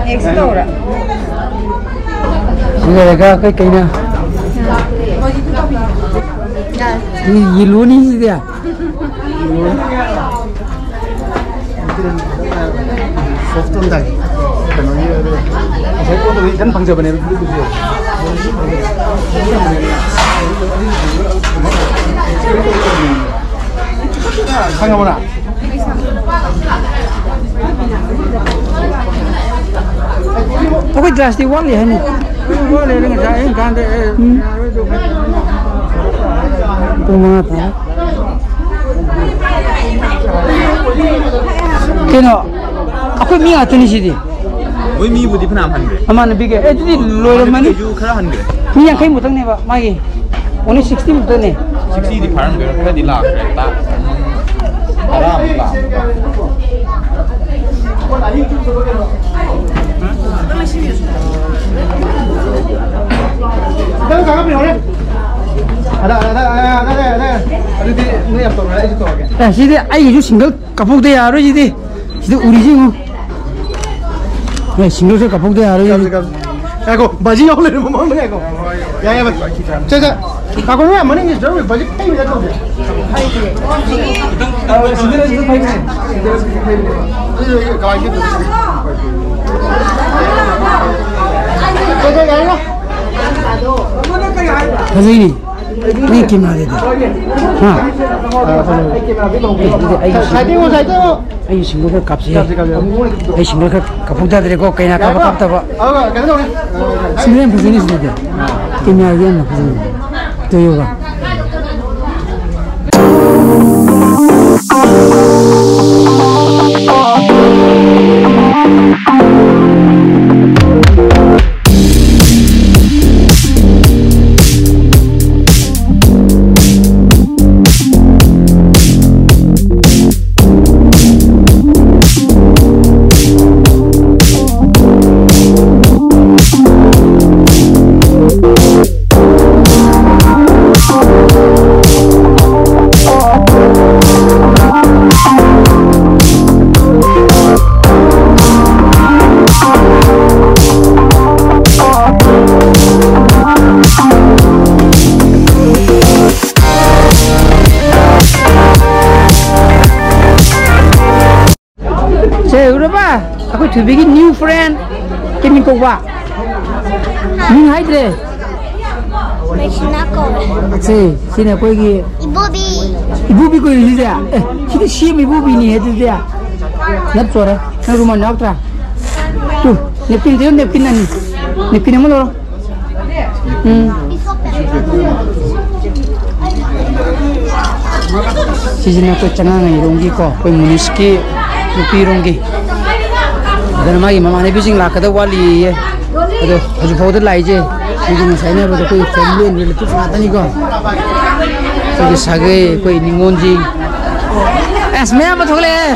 Next ꯇꯧꯔ꯫ ꯁꯤ ꯂꯩꯔꯒ ꯀꯩ ꯀꯩꯅꯣ? ꯁꯤ ꯌꯦꯜꯂꯣꯅꯤ ꯁꯤꯗꯤ꯫ Soft ꯑꯣꯟ ꯇꯥꯏ꯫ ꯀꯩꯅꯣꯒꯤ ꯉꯁꯥꯏ ꯄꯣꯠꯇꯣ ꯍꯧꯖꯤꯛ ꯏꯊꯟ ꯐꯪꯖꯕꯅꯦꯕ꯫ ꯈꯪꯉꯕ ꯅꯪ? ꯑꯩꯈꯣꯏ ꯗ꯭ꯔꯥꯁꯇꯤ ꯋꯥꯠꯂꯤ ꯍꯥꯏꯅꯤ꯫ ꯋꯥꯠꯂꯤ ꯍꯥꯏꯅꯤ, ꯉꯁꯥꯏ ꯑꯩꯅ ꯀꯥꯟꯗ, ꯑꯦ, ꯎꯝ꯫ ꯌꯥꯔꯣꯏꯗꯣ꯫ ꯄꯨꯡ ꯃꯉꯥ ꯇꯥꯔꯦ꯫ ꯀꯩꯅꯣ, ꯑꯩꯈꯣꯏ ꯃꯤ ꯉꯥꯛꯇꯅꯤ ꯁꯤꯗꯤ꯫ ꯃꯣꯏ ꯃꯤꯕꯨꯗꯤ ꯐꯅꯌꯥꯝ ꯍꯟꯈ꯭ꯔꯦ꯫ ꯑꯃꯅ ꯄꯤꯒꯦ꯫ ꯑꯦ, ꯑꯗꯨꯗꯤ ꯂꯣꯏꯔꯝꯃꯅꯤ꯫ ꯃꯤꯁꯨ ꯈꯔ ꯍꯟꯈ꯭ꯔꯦ꯫ ꯃꯤ ꯌꯥꯡꯈꯩ ꯃꯨꯛꯇꯪꯅꯦꯕ ꯃꯥꯒꯤ꯫ Only sixty ꯃꯨꯛꯇꯅꯦ꯫ Sixty ꯗꯤ ꯐꯥꯔꯝꯈꯤꯔꯣꯏ, ꯈꯔꯗꯤ ꯂꯥꯛꯈ꯭ꯔꯦ꯫ ꯇꯥ-, ꯇꯔꯥꯃꯨꯛ ꯂꯥꯛꯑꯦ꯫ ꯈꯤꯇꯪ ꯀꯥꯈꯠꯄꯤꯔꯣ, ꯍꯣꯔꯦꯟ꯫ ꯑꯗ, ꯑꯗ, ꯑꯗ, ꯑꯗ, ꯑꯗ, ꯑꯗ꯫ ꯑꯗꯨꯗꯤ ꯅꯣꯏ ꯌꯥꯝ ꯇꯧꯔꯦ, ꯑꯩꯁꯨ ꯇꯧꯔꯒꯦ꯫ ꯑꯦ, ꯁꯤꯗꯤ ꯑꯩꯒꯤꯁꯨ ꯁꯤꯡꯒꯜ ꯀꯥꯞꯍꯧꯗ ꯌꯥꯔꯣꯏ ꯁꯤꯗꯤ꯫ ꯁꯤꯗ ꯎꯔꯤꯁꯤ ꯌꯦꯡꯉꯨ꯫ ꯅꯣꯏ ꯁꯤꯡꯒꯜꯁꯦ ꯀꯥꯞꯍꯧꯗ ꯌꯥꯔꯣꯏ ꯁꯤꯗꯤ꯫ ꯀꯥꯞꯁꯤ, ꯀꯥꯞꯁꯤ꯫ ꯉꯥꯏꯈꯣ, ꯕꯥꯖꯤ ꯌꯥꯎ ꯂꯩꯔꯦ ꯃꯃꯥꯡꯗ, ꯉꯥꯏꯈꯣ꯫ ꯌꯥꯏ, ꯌꯥꯏ, ꯚꯥꯏ꯫ ꯁꯦ, ꯁꯦ꯫ ꯉꯥꯏꯈꯣ, ꯅꯣꯏ ꯃꯅꯤꯡꯒꯤ ꯖꯔ ꯕꯥꯖꯤ ꯀꯩ ꯃꯤꯗ ꯇꯧꯒꯦ? ꯁꯤꯗ ꯂꯩꯕꯁꯨ ꯐꯩꯅꯦ꯫ ꯁꯤꯗ ꯂꯩꯕꯁꯨ ꯐꯩꯅꯦ꯫ ꯁꯦ, ꯁꯦ, ꯌꯥꯏꯅ? ꯐꯖꯩꯅꯦ꯫ ꯅꯪ ꯀꯦꯃꯦꯔꯥꯗꯨꯗꯤ? ꯍꯥ? ꯑꯩ ꯁꯤꯡꯒꯜ ꯈꯔ ꯀꯥꯞꯁꯤ꯫ ꯑꯩ ꯁꯤꯡꯒꯜ ꯈꯔ ꯀꯥꯞꯍꯧ ꯇꯥꯗ꯭ꯔꯦꯀꯣ, ꯀꯩꯅꯥ ꯀꯥꯞꯄ ꯀꯥꯞꯇꯕ꯫ ꯁꯤꯡꯒꯜ ꯌꯥꯝ ꯐꯖꯩꯅꯦ ꯁꯤꯗꯗꯤ꯫ ꯀꯦꯃꯦꯔꯥꯗꯤ ꯌꯥꯝꯅ ꯐꯖꯩ꯫ ꯇꯧ ꯌꯦꯡꯉꯣ꯫ ꯁꯦ, ꯎꯔꯕ? ꯑꯩꯈꯣꯏ ꯊꯣꯏꯕꯤꯒꯤ new friend꯫ ꯀꯦꯃꯤ ꯀꯧꯕ? ꯃꯤꯡ ꯍꯥꯏꯗ꯭ꯔꯦ꯫ ꯃꯦꯛꯁꯤꯅꯥ ꯀꯧꯋꯦ꯫ ꯁꯦ, ꯁꯤꯅ ꯑꯩꯈꯣꯏꯒꯤ ꯏꯕꯣꯕꯤ꯫ ꯏꯕꯣꯕꯤ ꯀꯧꯔꯤꯁꯦ? ꯑꯦ, ꯁꯤꯗꯤ ꯁꯦꯝ ꯏꯕꯣꯕꯤꯅꯤ ꯑꯗꯨꯗꯤ꯫ ꯅꯠꯇ꯭ꯔꯣꯔꯦ? ꯅꯪ ꯔꯨꯃꯥꯟ ꯌꯥꯎꯗ꯭ꯔꯥ? ꯇꯨ, napkin ꯗꯨ, napkin ꯑꯅꯤ꯫ Napkin ꯑꯃ ꯂꯧꯔꯣ꯫ ꯎꯝ꯫ ꯁꯤꯁꯤꯅ ꯑꯩꯈꯣꯏ ꯆꯉꯥꯡꯉꯩꯔꯣꯝꯒꯤꯀꯣ, ꯑꯩꯈꯣꯏ ꯃꯨꯅꯤꯁꯀꯤ ꯅꯨꯄꯤꯔꯣꯝꯒꯤ꯫ ꯑꯗꯨꯅ ꯃꯥꯒꯤ ꯃꯃꯥꯟꯅꯕꯤꯁꯤꯡ ꯂꯥꯛꯀꯗꯕ ꯋꯥꯠꯂꯤꯌꯦ꯫ ꯑꯗꯣ ꯍꯧꯖꯤꯛ ꯐꯥꯎꯗ ꯂꯥꯛꯏꯁꯦ ꯑꯩꯈꯣꯏꯒꯤ ꯉꯁꯥꯏ ꯍꯥꯏꯅꯕꯗ ꯑꯩꯈꯣꯏ family and relatives ꯉꯥꯛꯇꯅꯤꯀꯣ꯫ ꯑꯩꯈꯣꯏꯒꯤ ꯁꯥꯒꯩ, ꯑꯩꯈꯣꯏ ꯅꯤꯉꯣꯜꯁꯤꯡ꯫ ꯑꯁ, ꯃꯌꯥꯝ ꯑꯃ ꯊꯣꯛꯂꯛꯑꯦ꯫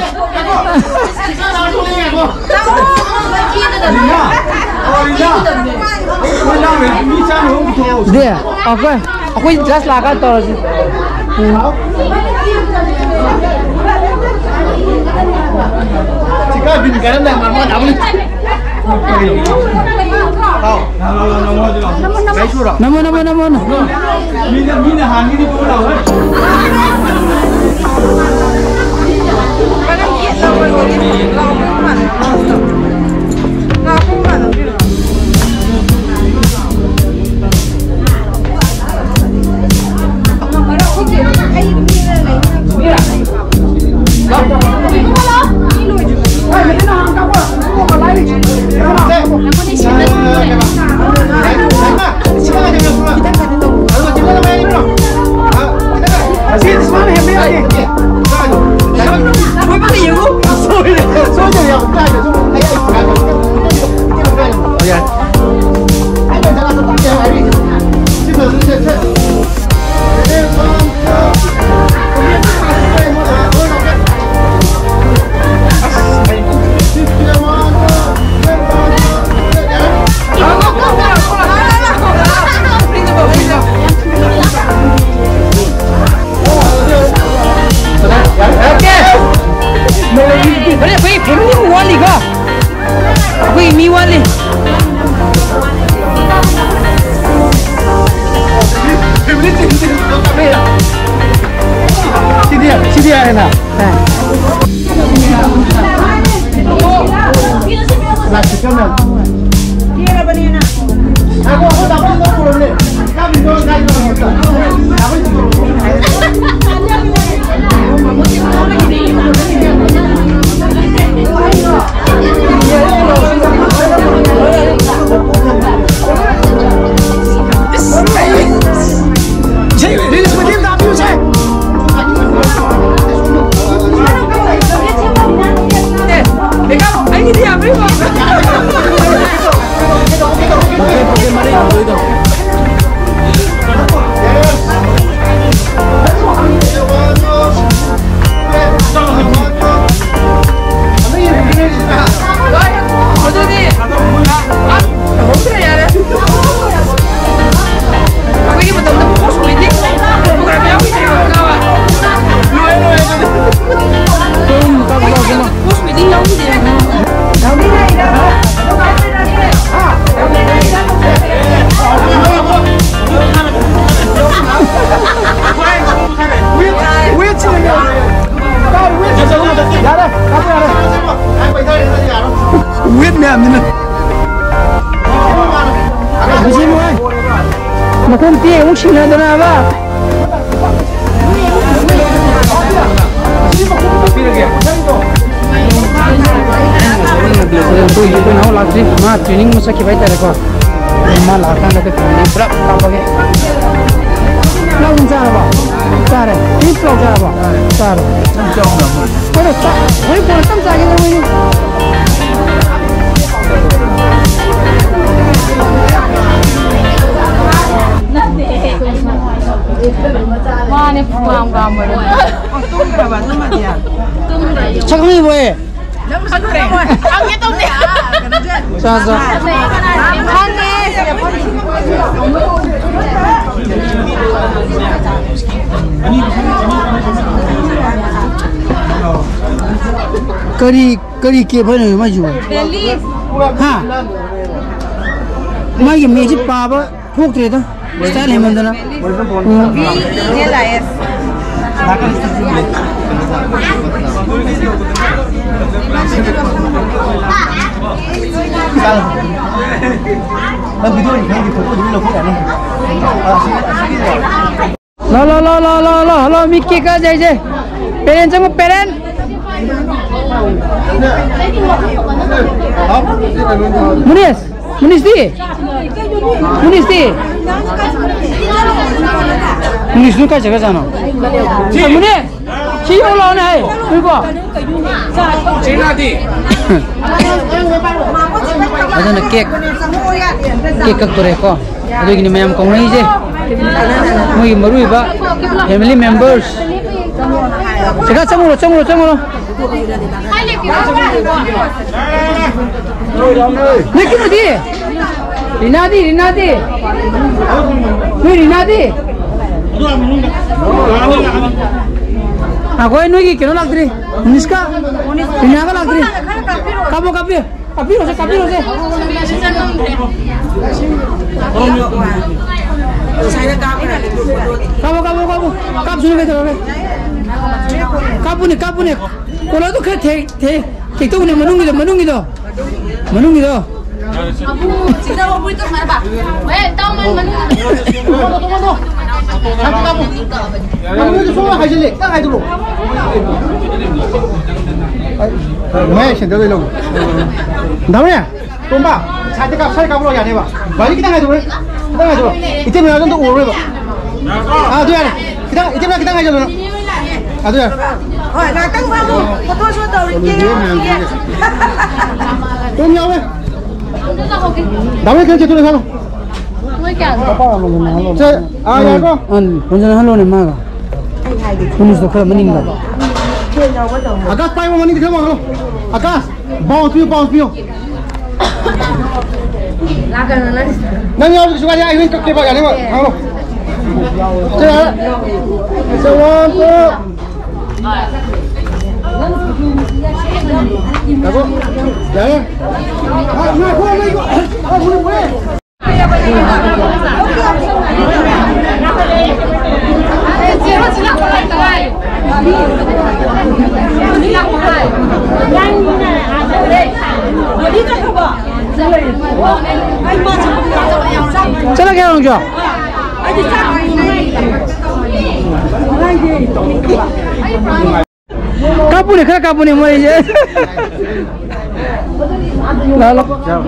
ꯗꯦ, ꯑꯩꯈꯣꯏ, ꯑꯩꯈꯣꯏ just ꯂꯥꯛꯑꯀꯥꯟ ꯇꯧꯔꯁꯤ꯫ ꯎꯝ꯫ ꯅꯃꯣ, ꯅꯃꯣ, ꯅꯃꯣ, ꯅꯃꯣ꯫ ꯁꯤꯟꯅꯗꯅꯕ꯫ ꯑꯩꯈꯣꯏ ꯏꯅꯥꯎ ꯂꯥꯛꯇ꯭ꯔꯤ, ꯃꯥ training ꯑꯃ ꯆꯠꯈꯤꯕ ꯍꯥꯏꯇꯥꯔꯦꯀꯣ꯫ ꯃꯥ ꯂꯥꯛꯀꯥꯟꯗ ꯑꯩꯈꯣꯏ family ꯄꯨꯂꯞ ꯀꯥꯞꯄꯒꯦ꯫ ꯂꯧ ꯆꯥꯔꯕꯣ? ꯆꯥꯔꯦ꯫ ꯄꯤꯁ ꯂꯧ ꯆꯥꯔꯕꯣ? ꯆꯥꯔꯦ꯫ ꯍꯣꯏ, ꯆꯥ-, ꯍꯣꯏ, ꯀꯣꯟꯅ ꯇꯞ ꯆꯥꯒꯦ ꯇꯧꯕꯅꯤ꯫ ꯃꯥꯅꯦ, ꯄꯨꯡ ꯀꯥꯝ ꯀꯥꯝꯕꯗꯣ꯫ ꯆꯥꯛ ꯈꯪꯉꯤꯕꯣ ꯑꯦ? ꯅꯪ ꯈꯪꯗ꯭ꯔꯦ? ꯍꯪꯒꯦ ꯇꯧꯅꯦ꯫ ꯆꯥ, ꯆꯥ꯫ ꯈꯪꯉꯦ꯫ ꯀꯔꯤ, ꯀꯔꯤ ꯀꯦꯞ ꯍꯥꯏꯅꯣ ꯃꯥꯏꯁꯤꯕꯨ? ꯕꯦꯂꯤ꯫ ꯍꯥ? ꯃꯥꯒꯤ ꯃꯌꯦꯛꯁꯤ ꯄꯥꯕ ꯊꯣꯛꯇ꯭ꯔꯦꯗ꯫ Style ꯍꯦꯟꯃꯟꯗꯅ꯫ ꯎꯝ꯫ V E L I S꯫ ꯅꯪ video ꯅꯪꯒꯤ ꯐꯣꯇꯣ ꯑꯗꯨꯝ ꯂꯧꯈꯠ ꯌꯥꯅꯤ꯫ ꯑꯥ, ꯁꯤ, ꯑꯁꯤꯒꯤꯗꯣ꯫ ꯂꯥꯎ, ꯂꯥꯎ, ꯂꯥꯎ, ꯂꯥꯎ, ꯂꯥꯎ, ꯂꯥꯎ, ꯂꯥꯎ, ꯃꯤ ꯀꯦꯛ ꯀꯛꯑꯁꯦ ꯑꯩꯁꯦ꯫ ꯄꯦꯔꯦꯟ ꯆꯪꯉꯨ, ꯄꯦꯔꯦꯟ꯫ ꯃꯨꯅꯤꯁ, ꯃꯨꯅꯤꯁꯇꯤ? ꯃꯨꯅꯤꯁꯇꯤ? ꯃꯨꯅꯤꯁꯇꯨ ꯀꯥꯏ ꯆꯠꯈ꯭ꯔꯖꯥꯠꯅꯣ? ꯁꯤ ꯃꯨꯅꯤꯁ! ꯁꯤ ꯌꯧ ꯂꯥꯎꯅꯦ, ꯍꯩ! ꯍꯨꯏꯀꯣ! ꯆꯦꯅꯥꯗꯤ? ꯑꯗꯨꯅ ꯀꯦꯛ, ꯀꯦꯛ ꯀꯛꯇꯣꯔꯦꯀꯣ꯫ ꯑꯗꯨꯒꯤꯅꯤ ꯃꯌꯥꯝ ꯀꯧꯅꯩꯁꯦ꯫ ꯃꯣꯏꯒꯤ ꯃꯔꯨꯑꯣꯏꯕ family members꯫ ꯁꯤꯗ ꯆꯪꯉꯨꯔꯣ, ꯆꯪꯉꯨꯔꯣ, ꯆꯪꯉꯨꯔꯣ꯫ ꯅꯣꯏ ꯀꯩꯅꯣꯗꯤ? ꯔꯤꯅꯥꯗꯤ, ꯔꯤꯅꯥꯗꯤ? ꯅꯣꯏ ꯔꯤꯅꯥꯗꯤ? ꯉꯥꯏꯈꯣ, ꯅꯣꯏꯒꯤ ꯀꯩꯅꯣ ꯂꯥꯛꯇ꯭ꯔꯤ꯫ ꯃꯨꯅꯤꯁꯀ ꯔꯤꯅꯥꯒ ꯂꯥꯛꯇ꯭ꯔꯤ꯫ ꯀꯥꯞꯄꯣ, ꯀꯥꯞꯄꯤꯌꯨ꯫ ꯀꯥꯞꯄꯤꯔꯣꯁꯦ, ꯀꯥꯞꯄꯤꯔꯣꯁꯦ꯫ ꯀꯥꯞꯄꯣ, ꯀꯥꯞꯄꯣ, ꯀꯥꯞꯄꯣ꯫ ꯀꯥꯞꯁꯨꯅ ꯀꯩꯗꯧꯔꯒꯦ? ꯀꯥꯞꯄꯨꯅꯦ, ꯀꯥꯞꯄꯨꯅꯦ꯫ ꯀꯣꯂꯔꯗꯨ ꯈꯔ ꯊꯦꯛ-, ꯊꯦꯛ-, ꯊꯦꯛꯇꯧꯕꯅꯦ, ꯃꯅꯨꯡꯒꯤꯗꯣ, ꯃꯅꯨꯡꯒꯤꯗꯣ꯫ ꯃꯅꯨꯡꯒꯤꯗꯣ꯫ ꯑꯕꯨ, ꯁꯤꯗ ꯑꯕꯨ ꯇꯧ ꯍꯥꯏꯕ꯫ ꯍꯦ, ꯇꯧ, ꯃꯟ, ꯃꯟ꯫ ꯇꯣꯃꯣ, ꯇꯣꯃꯣ, ꯇꯣꯃꯣ꯫ ꯁꯥꯟꯇꯤ ꯀꯥꯄꯣ꯫ ꯅꯪ ꯅꯣꯏꯗ ꯁꯣꯝꯗ ꯍꯥꯏꯖꯤꯜꯂꯦ꯫ ꯈꯤꯇꯪ ꯍꯥꯏꯗꯣꯔꯛꯑꯣ꯫ ꯃꯌꯥꯏ ꯁꯦꯟꯇꯔꯗ ꯂꯧ꯫ ꯗꯥꯎꯔꯦ꯫ ꯇꯣꯝꯕ, ꯁꯥꯏꯠꯇ ꯀꯥꯞ-, ꯁꯥꯏꯠ ꯀꯥꯞꯄ꯭ꯔꯣ ꯌꯥꯅꯦꯕ? ꯒꯥꯔꯤ ꯈꯤꯇꯪ ꯍꯥꯏꯗꯣꯛꯎꯔꯦ꯫ ꯈꯤꯇꯪ ꯍꯥꯏꯗꯣꯛꯎꯔꯦ꯫ ꯏꯆꯦ ꯃꯌꯥꯝꯗꯣ ꯑꯝꯇ ꯎꯔꯔꯣꯏꯕ꯫ ꯑꯥ, ꯑꯗꯨ ꯌꯥꯔꯦ꯫ ꯈꯤꯇꯪ, ꯏꯆꯦ ꯃꯌꯥꯝ ꯈꯤꯇꯪ ꯍꯥꯏꯖꯜꯂꯨ ꯅꯪ꯫ ꯑꯗꯨ ꯌꯥꯔꯦ꯫ ꯍꯣꯏ, ꯉꯥꯛꯇꯪ ꯐꯝꯃꯨ꯫ ꯐꯣꯇꯣ ꯁꯣꯠ ꯇꯧꯔꯤꯒꯦ꯫ ꯇꯣꯝ ꯌꯥꯎꯋꯦ꯫ ꯗꯥ ꯍꯣꯏ ꯈꯤꯇꯪ ꯆꯠꯊꯣꯛꯑ ꯁꯥꯔꯣ꯫ ꯁꯦ, ꯑꯥ, ꯌꯥꯔꯦꯀꯣ? ꯑꯪ, ꯍꯣꯟꯖꯜꯍꯜꯂꯣꯅꯦ ꯃꯥꯒ꯫ ꯄꯨꯂꯤꯁꯇꯣ ꯈꯔ ꯃꯅꯤꯡꯗ꯫ ꯑꯀꯥꯁ ꯄꯥꯏꯕ ꯃꯅꯤꯡꯗ ꯈꯔ ꯃꯥꯡꯍꯜꯂꯣ꯫ ꯑꯀꯥꯁ꯫ ꯕꯥꯎꯟꯁ ꯄꯤꯌꯨ, ꯕꯥꯎꯟꯁ ꯄꯤꯌꯨ꯫ ꯅꯪ ꯌꯥꯎꯗ꯭ꯔꯁꯨ ꯌꯥꯅꯤ, ꯑꯩ ꯍꯣꯔꯦꯟ ꯀꯛꯀꯦꯕ, ꯌꯥꯅꯤꯕ? ꯍꯪꯉꯣ꯫ ꯁꯦ, ꯌꯥꯔꯦ꯫ ꯁꯦ, one, two꯫ ꯉꯥꯏꯈꯣ꯫ ꯌꯥꯔꯦ꯫ ꯉꯥꯏꯈꯣ, ꯉꯥꯏꯈꯣ꯫ ꯆꯠꯂꯒꯦ, ꯅꯪꯁꯨ? ꯀꯥꯞꯄꯨꯅꯦ, ꯈꯔ ꯀꯥꯞꯄꯨꯅꯦ ꯃꯣꯏꯁꯦ꯫ ꯂꯥꯛꯑꯣ, ꯂꯥꯛꯑꯣ꯫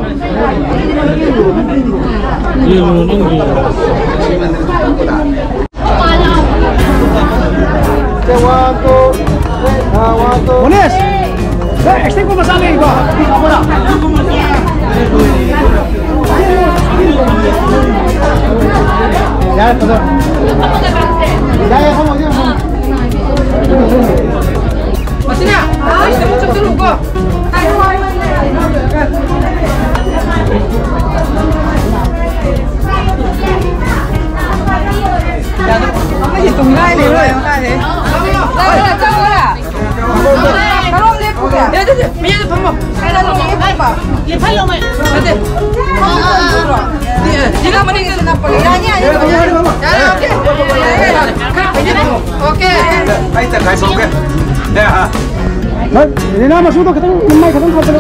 ꯃꯣꯅꯦꯁ! ꯅꯪ ꯑꯦꯛꯁꯇꯦꯟ ꯀꯣꯠ ꯃꯆꯥ ꯂꯩꯔꯤꯕꯣ? ꯌꯥꯔꯦ, ꯐꯖꯅ꯫ ꯌꯥꯔꯦ, ꯐꯝꯃꯣ, ꯐꯝꯃꯣ꯫ ꯃꯁꯤꯅ, ꯑꯩ ꯑꯃꯨꯛ ꯆꯠꯆꯔꯨꯀꯣ꯫ ꯑꯃꯗꯤ ꯇꯨꯝ ꯉꯥꯏ ꯂꯩꯔꯣꯏ, ꯉꯥꯏ ꯂꯩ꯫ ꯂꯥꯛꯑꯣ, ꯂꯥꯛꯑꯣ, ꯆꯪꯉꯣ, ꯂꯥꯛꯑꯣ꯫ ꯀꯔꯣꯝ ꯂꯦꯞꯄꯨꯒꯦ? ꯌꯥꯗꯦ, ꯌꯥꯗꯦ, ꯃꯌꯥꯏꯗ ꯐꯝꯃꯣ꯫ ꯀꯔꯣꯝ ꯂꯦꯞꯄꯨꯕ? ꯂꯦꯞꯍꯜꯂꯣ, ꯃꯌꯥꯏ꯫ ꯅꯠꯇꯦ꯫ ꯁꯤꯗ ꯃꯅꯤꯡꯒꯤꯁꯦ ꯅꯞꯄꯒꯦ꯫ ꯌꯥꯅꯤ, ꯌꯥꯅꯤ, ꯌꯥꯅꯤ꯫ ꯌꯥꯔꯦ, ꯑꯣꯀꯦ꯫ ꯌꯥꯔꯦ, ꯌꯥꯔꯦ꯫ ꯈꯔ ꯐꯩꯅꯦ꯫ ꯑꯣꯀꯦ꯫ ꯑꯩ ꯇꯪꯈꯥꯏ ꯁꯣꯛꯀꯦ꯫ ꯌꯥ, ꯑꯥ꯫ ꯔꯤꯅꯥ, ꯃꯆꯨꯗꯣ ꯈꯤꯇꯪ, ꯃꯃꯥꯏ ꯈꯤꯇꯪ ꯐꯖꯅ꯫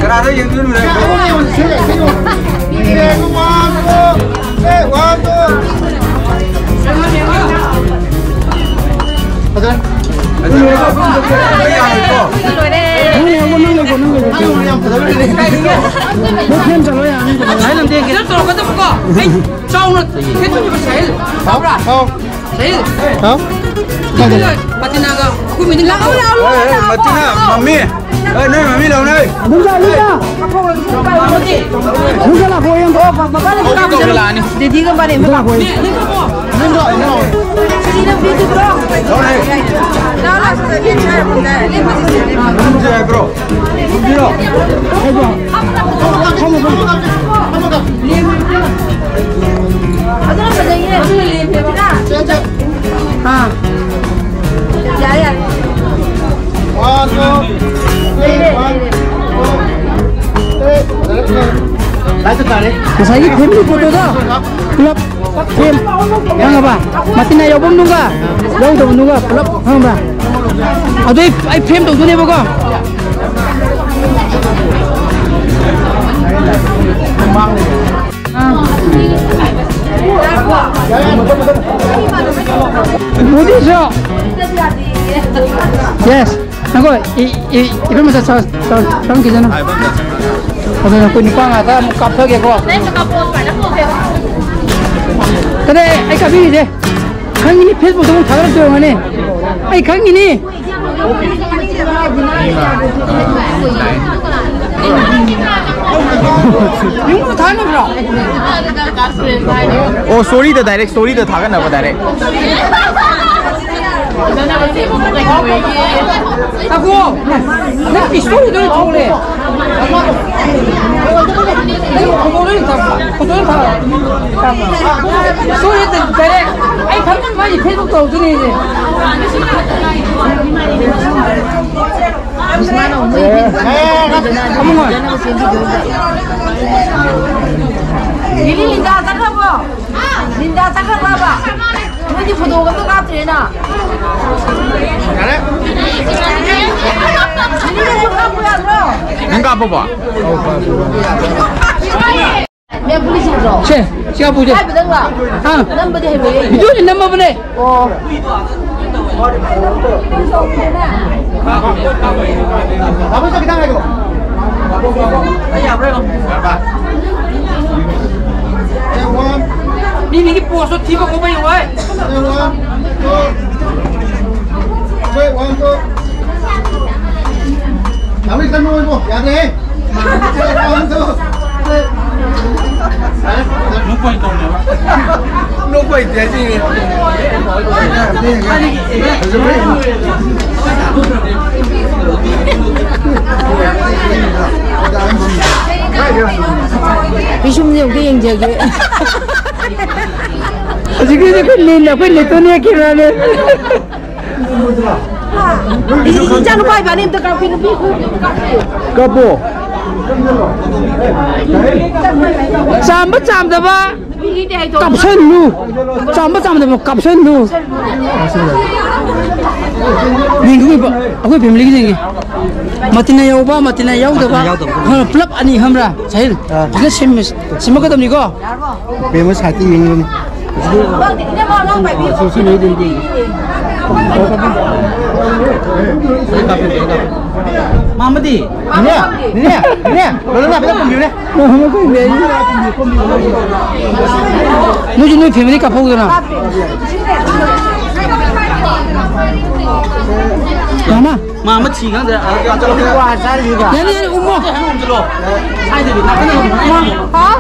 ꯀꯅꯥꯗ ꯌꯦꯡꯗꯣꯏꯅꯣ? ꯐꯖꯔꯦ꯫ ꯅꯪ ꯂꯩꯍꯧꯕ, ꯅꯪ ꯂꯩꯍꯧꯕ, ꯅꯪ ꯂꯩꯍꯧꯕ꯫ ꯅꯪ ꯌꯥꯝ ꯐꯖꯕ ꯂꯩꯔꯦ꯫ ꯅꯪ ꯐꯤꯂꯝ ꯆꯠꯂꯣ ꯌꯥꯔꯅꯤ꯫ ꯆꯥꯎꯅ ꯊꯦꯠꯇꯣꯛꯑꯒ ꯁꯥꯍꯤꯜ꯫ ꯍꯥꯎ? ꯍꯥꯎ꯫ ꯁꯥꯍꯤꯜ꯫ ꯍꯥꯎ? ꯀꯥꯏꯗ? ꯃꯇꯤꯅꯥꯒ ꯑꯩꯈꯣꯏ ꯃꯤꯗꯤ ꯂꯥꯛꯑꯣ꯫ ꯑꯦ, ꯑꯦ, ꯃꯇꯤꯅꯥ, ꯃꯝꯃꯤ꯫ ꯑꯦ, ꯅꯣꯏ ꯃꯝꯃꯤ ꯂꯥꯎꯅꯦ꯫ ꯑꯗꯨꯝ ꯆꯠꯂꯨ ꯏꯇꯥ꯫ ꯑꯗꯨꯝ ꯆꯠꯂꯨ, ꯍꯣꯏ, ꯌꯦꯡ꯫ ꯗꯦꯗꯤꯒ ꯃꯥꯅꯦ꯫ ꯑꯗꯨꯝ ꯂꯥꯛꯑꯣ꯫ ꯁꯤꯗ ꯐꯤꯗꯨ ꯄꯨꯔꯛꯑꯣ꯫ ꯂꯥꯛꯑꯣꯅꯦ꯫ ꯂꯥꯛꯑꯣ, ꯂꯥꯛꯑꯣ, ꯁꯤꯗ ꯂꯦꯞꯄꯁꯤ꯫ ꯑꯗꯨꯝ ꯆꯠꯂꯨ, ꯍꯥꯏꯕ꯭ꯔꯣ? ꯐꯝꯃꯣ, ꯐꯝꯃꯣ꯫ ꯑꯗꯨꯅ ꯐꯖꯩꯌꯦ꯫ ꯑꯥ꯫ ꯌꯥꯔꯦ, ꯌꯥꯔꯦ꯫ One, two, three, one, two, three. ꯉꯁꯥꯏꯒꯤ family photoꯗꯣ ꯄꯨꯂꯞ ꯐ꯭ꯔꯦꯝ ꯈꯪꯉꯕ? ꯃꯇꯤꯟꯅ ꯌꯥꯎꯐꯝꯗꯨꯒ ꯌꯥꯎꯗꯕꯗꯨꯒ ꯄꯨꯂꯞ ꯈꯪꯉꯕ? ꯑꯗꯨ ꯑꯩ, ꯑꯩ ꯐ꯭ꯔꯦꯝ ꯇꯧꯗꯣꯏꯅꯦꯕꯀꯣ꯫ ꯎꯗꯤꯁꯨ꯫ Yes. ꯉꯥꯏꯈꯣ, ꯏ-, ꯏ-, ꯏꯕꯦꯝꯃ, ꯆꯠ-, ꯆꯠ-, ꯆꯠ-, ꯆꯪꯈꯤꯁꯅꯨ꯫ ꯑꯗꯨꯅ ꯑꯩꯈꯣꯏ ꯅꯨꯄꯥ ꯉꯥꯛꯇ ꯑꯃꯨꯛ ꯀꯥꯞꯊꯒꯦꯀꯣ꯫ ꯀꯗꯥꯏ ꯑꯩ ꯀꯥꯞꯄꯤꯔꯤꯁꯦ? ꯈꯪꯉꯤꯅꯤ, Facebookꯇ ꯑꯃꯨꯛ ꯊꯥꯒꯠꯂꯛꯇꯣꯏ ꯑꯣꯏꯔꯝꯒꯅꯤ꯫ ꯑꯩ ꯈꯪꯉꯤꯅꯤ꯫ ꯌꯨꯝꯗ ꯊꯥꯅꯕ꯭ꯔꯣ? ꯑꯣ, storyꯗ direct, storyꯗ ꯊꯥꯒꯠꯅꯕ direct꯫ ꯉꯥꯏꯈꯣ, ꯅꯪ storyꯗ ꯑꯣꯏꯅ ꯊꯣꯛꯂꯦ꯫ ꯅꯪ photoꯗ ꯑꯣꯏꯅ ꯊꯥ-, photoꯗ ꯊꯥ-, storyꯗ direct꯫ ꯑꯩ ꯈꯪꯉꯤ ꯃꯥꯒꯤ Facebook ꯇꯧꯗꯣꯏꯅꯦ ꯑꯩꯁꯦ꯫ ꯂꯤꯂꯤ ꯂꯤꯟꯗꯥ ꯆꯠꯈ꯭ꯔꯕꯣ? ꯂꯤꯟꯗꯥ ꯆꯠꯈ꯭ꯔꯕꯕ? ꯅꯣꯏꯗꯤ ꯐꯣꯇꯣꯒ ꯑꯝꯇ ꯀꯥꯞꯇ꯭ꯔꯦꯅ꯫ ꯌꯥꯔꯦ꯫ ꯅꯪꯁꯨ ꯀꯥꯞꯄꯨ ꯌꯥꯗ꯭ꯔꯣ? ꯅꯪ ꯀꯥꯞꯄꯕꯣ? ꯃꯦꯝ, ꯄꯨꯂꯤꯁ ꯎꯗ꯭ꯔꯣ? ꯁꯦ, ꯁꯤ ꯀꯥꯞꯄꯨꯁꯦ꯫ ꯍꯥꯏꯕꯗꯪꯂ? ꯑꯥ꯫ ꯅꯝꯕꯗꯤ ꯍꯩꯔꯣꯏꯌꯦ꯫ ꯚꯤꯗꯤꯑꯣꯗꯤ ꯅꯝꯃꯕꯅꯦ꯫ ꯑꯣ꯫ ꯃꯤ ꯃꯤꯒꯤ ꯄꯣꯁꯇꯣ ꯊꯤꯕ ꯈꯣꯠꯄ ꯌꯦꯡꯉꯣ ꯍꯥꯏ꯫ ꯌꯥꯗ꯭ꯔꯦꯍꯦ꯫ ꯅꯣꯛꯄ ꯍꯩꯇꯦ ꯍꯥꯏꯁꯤꯅꯦ꯫ ꯄꯤꯁꯨꯝꯁꯦ ꯑꯝꯇ ꯌꯦꯡꯖꯒꯦ꯫ ꯍꯧꯖꯤꯛꯀꯤꯗꯤ ꯑꯩꯈꯣꯏ ꯂꯤꯟ, ꯑꯩꯈꯣꯏ ꯂꯤꯟꯇꯣ ꯅꯦꯛꯈꯤꯕ꯭ꯔꯥꯅꯦ? ꯏꯆꯥꯅꯨꯄꯥ ꯏꯕꯥꯅꯤ ꯑꯝꯇ ꯀꯥꯞꯀꯦ, ꯅꯨꯄꯤ ꯈꯨ-, ꯀꯥꯞꯄꯣ꯫ ꯆꯥꯝꯕ ꯆꯥꯝꯗꯕ ꯅꯨꯄꯤꯒꯤꯗꯤ ꯍꯩꯇꯣꯛ-, ꯀꯥꯞꯁꯟꯅꯨ꯫ ꯆꯥꯝꯕ ꯆꯥꯝꯗꯕ ꯀꯥꯞꯁꯟꯅꯨ꯫ ꯌꯦꯡꯒꯦ ꯑꯩꯈꯣꯏ, ꯑꯩꯈꯣꯏ ꯐꯦꯃꯤꯂꯤꯒꯤ ꯌꯦꯡꯒꯦ꯫ ꯃꯇꯤꯟꯅ ꯌꯧꯕ, ꯃꯇꯤꯟꯅ ꯌꯥꯎꯗꯕ꯫ ꯃꯇꯤꯟꯅ ꯌꯥꯎꯗꯕ꯫ ꯍꯣꯏ, ꯄꯨꯂꯞ ꯑꯅꯤ ꯈꯪꯕ꯭ꯔꯥ? ꯁꯥꯍꯤꯜ, ꯑꯥ꯫ ꯐꯖꯅ ꯁꯦꯝ-, ꯁꯦꯝꯃꯛꯀꯗꯕꯅꯤꯀꯣ꯫ ꯕꯦꯝꯃ ꯁꯥꯏꯠꯇ ꯌꯦꯡꯉꯨꯅꯦ꯫ ꯁꯤ, ꯁꯤ ꯂꯩ, ꯂꯩ, ꯂꯩ꯫ ꯃꯥꯃꯗꯤ? ꯅꯦ, ꯅꯦ, ꯅꯦ, ꯂꯣꯏꯅ ꯂꯥꯛꯄꯗ ꯄꯨꯟꯕꯤꯌꯨꯅꯦ꯫ ꯅꯣꯏꯁꯨ ꯅꯣꯏ ꯐꯦꯃꯤꯂꯤ ꯀꯥꯞꯍꯧꯗꯅ꯫ ꯃꯥꯃ꯫ ꯃꯥ ꯑꯃ ꯊꯤ ꯈꯪꯗ꯭ꯔꯦ꯫ ꯌꯥꯅꯤ, ꯌꯥꯅꯤ, ꯎꯝꯃꯣ꯫ ꯍꯥꯏꯗꯕꯤ ꯅꯥꯀꯟꯗ ꯎꯝꯃꯣ꯫ ꯍꯥꯎ꯫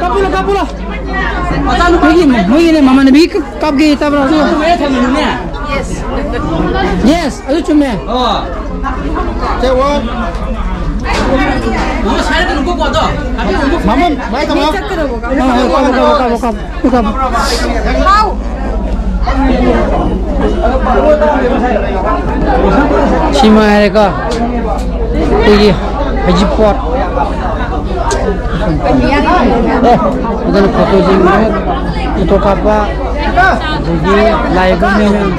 ꯀꯥꯞꯄꯨꯂꯣ, ꯀꯥꯞꯄꯨꯂꯣ꯫ ꯃꯆꯥꯅꯨꯄꯥꯒꯤ ꯃꯣꯏꯒꯤꯅꯦ, ꯃꯣꯏꯒꯤꯅꯦ, ꯃꯃꯥꯟꯅꯕꯤ ꯀꯥꯞꯀꯦ ꯇꯥꯕ꯭ꯔꯣ? ꯃꯌꯥ ꯊꯝꯃꯤꯅꯨꯅꯦ꯫ Yes, ꯑꯗꯨ ꯆꯨꯝꯃꯦ꯫ ꯑꯣ꯫ ꯆꯦ, ꯋꯥ꯫ ꯃꯥꯃ ꯁꯥꯏꯔ ꯀꯩꯅꯣ ꯀꯣꯛ ꯀꯣ ꯑꯗꯣ꯫ ꯃꯥꯃ, ꯃꯥꯏ ꯇꯧꯔꯣ꯫ ꯆꯠꯀꯗꯧꯕ꯫ ꯍꯣꯏ, ꯍꯣꯏ, ꯀꯥꯞꯄꯣ, ꯀꯥꯞꯄꯣ, ꯀꯥꯞꯄꯣ, ꯀꯥꯞꯄꯣ, ꯀꯥꯞꯄꯣ꯫ ꯍꯥꯎ꯫ ꯁꯤ ꯃꯉꯥꯏꯔꯦꯀꯣ ꯑꯩꯈꯣꯏꯒꯤ ꯍꯩꯖꯤꯡꯄꯣꯠ꯫ ꯑꯗꯨꯅ ꯐꯣꯇꯣꯁꯤꯡ, ꯐꯣꯇꯣ ꯀꯥꯞꯄ, ꯑꯗꯒꯤ ꯂꯥꯏ ꯌꯦꯛꯄ ꯃꯤ ꯃꯌꯥꯝ,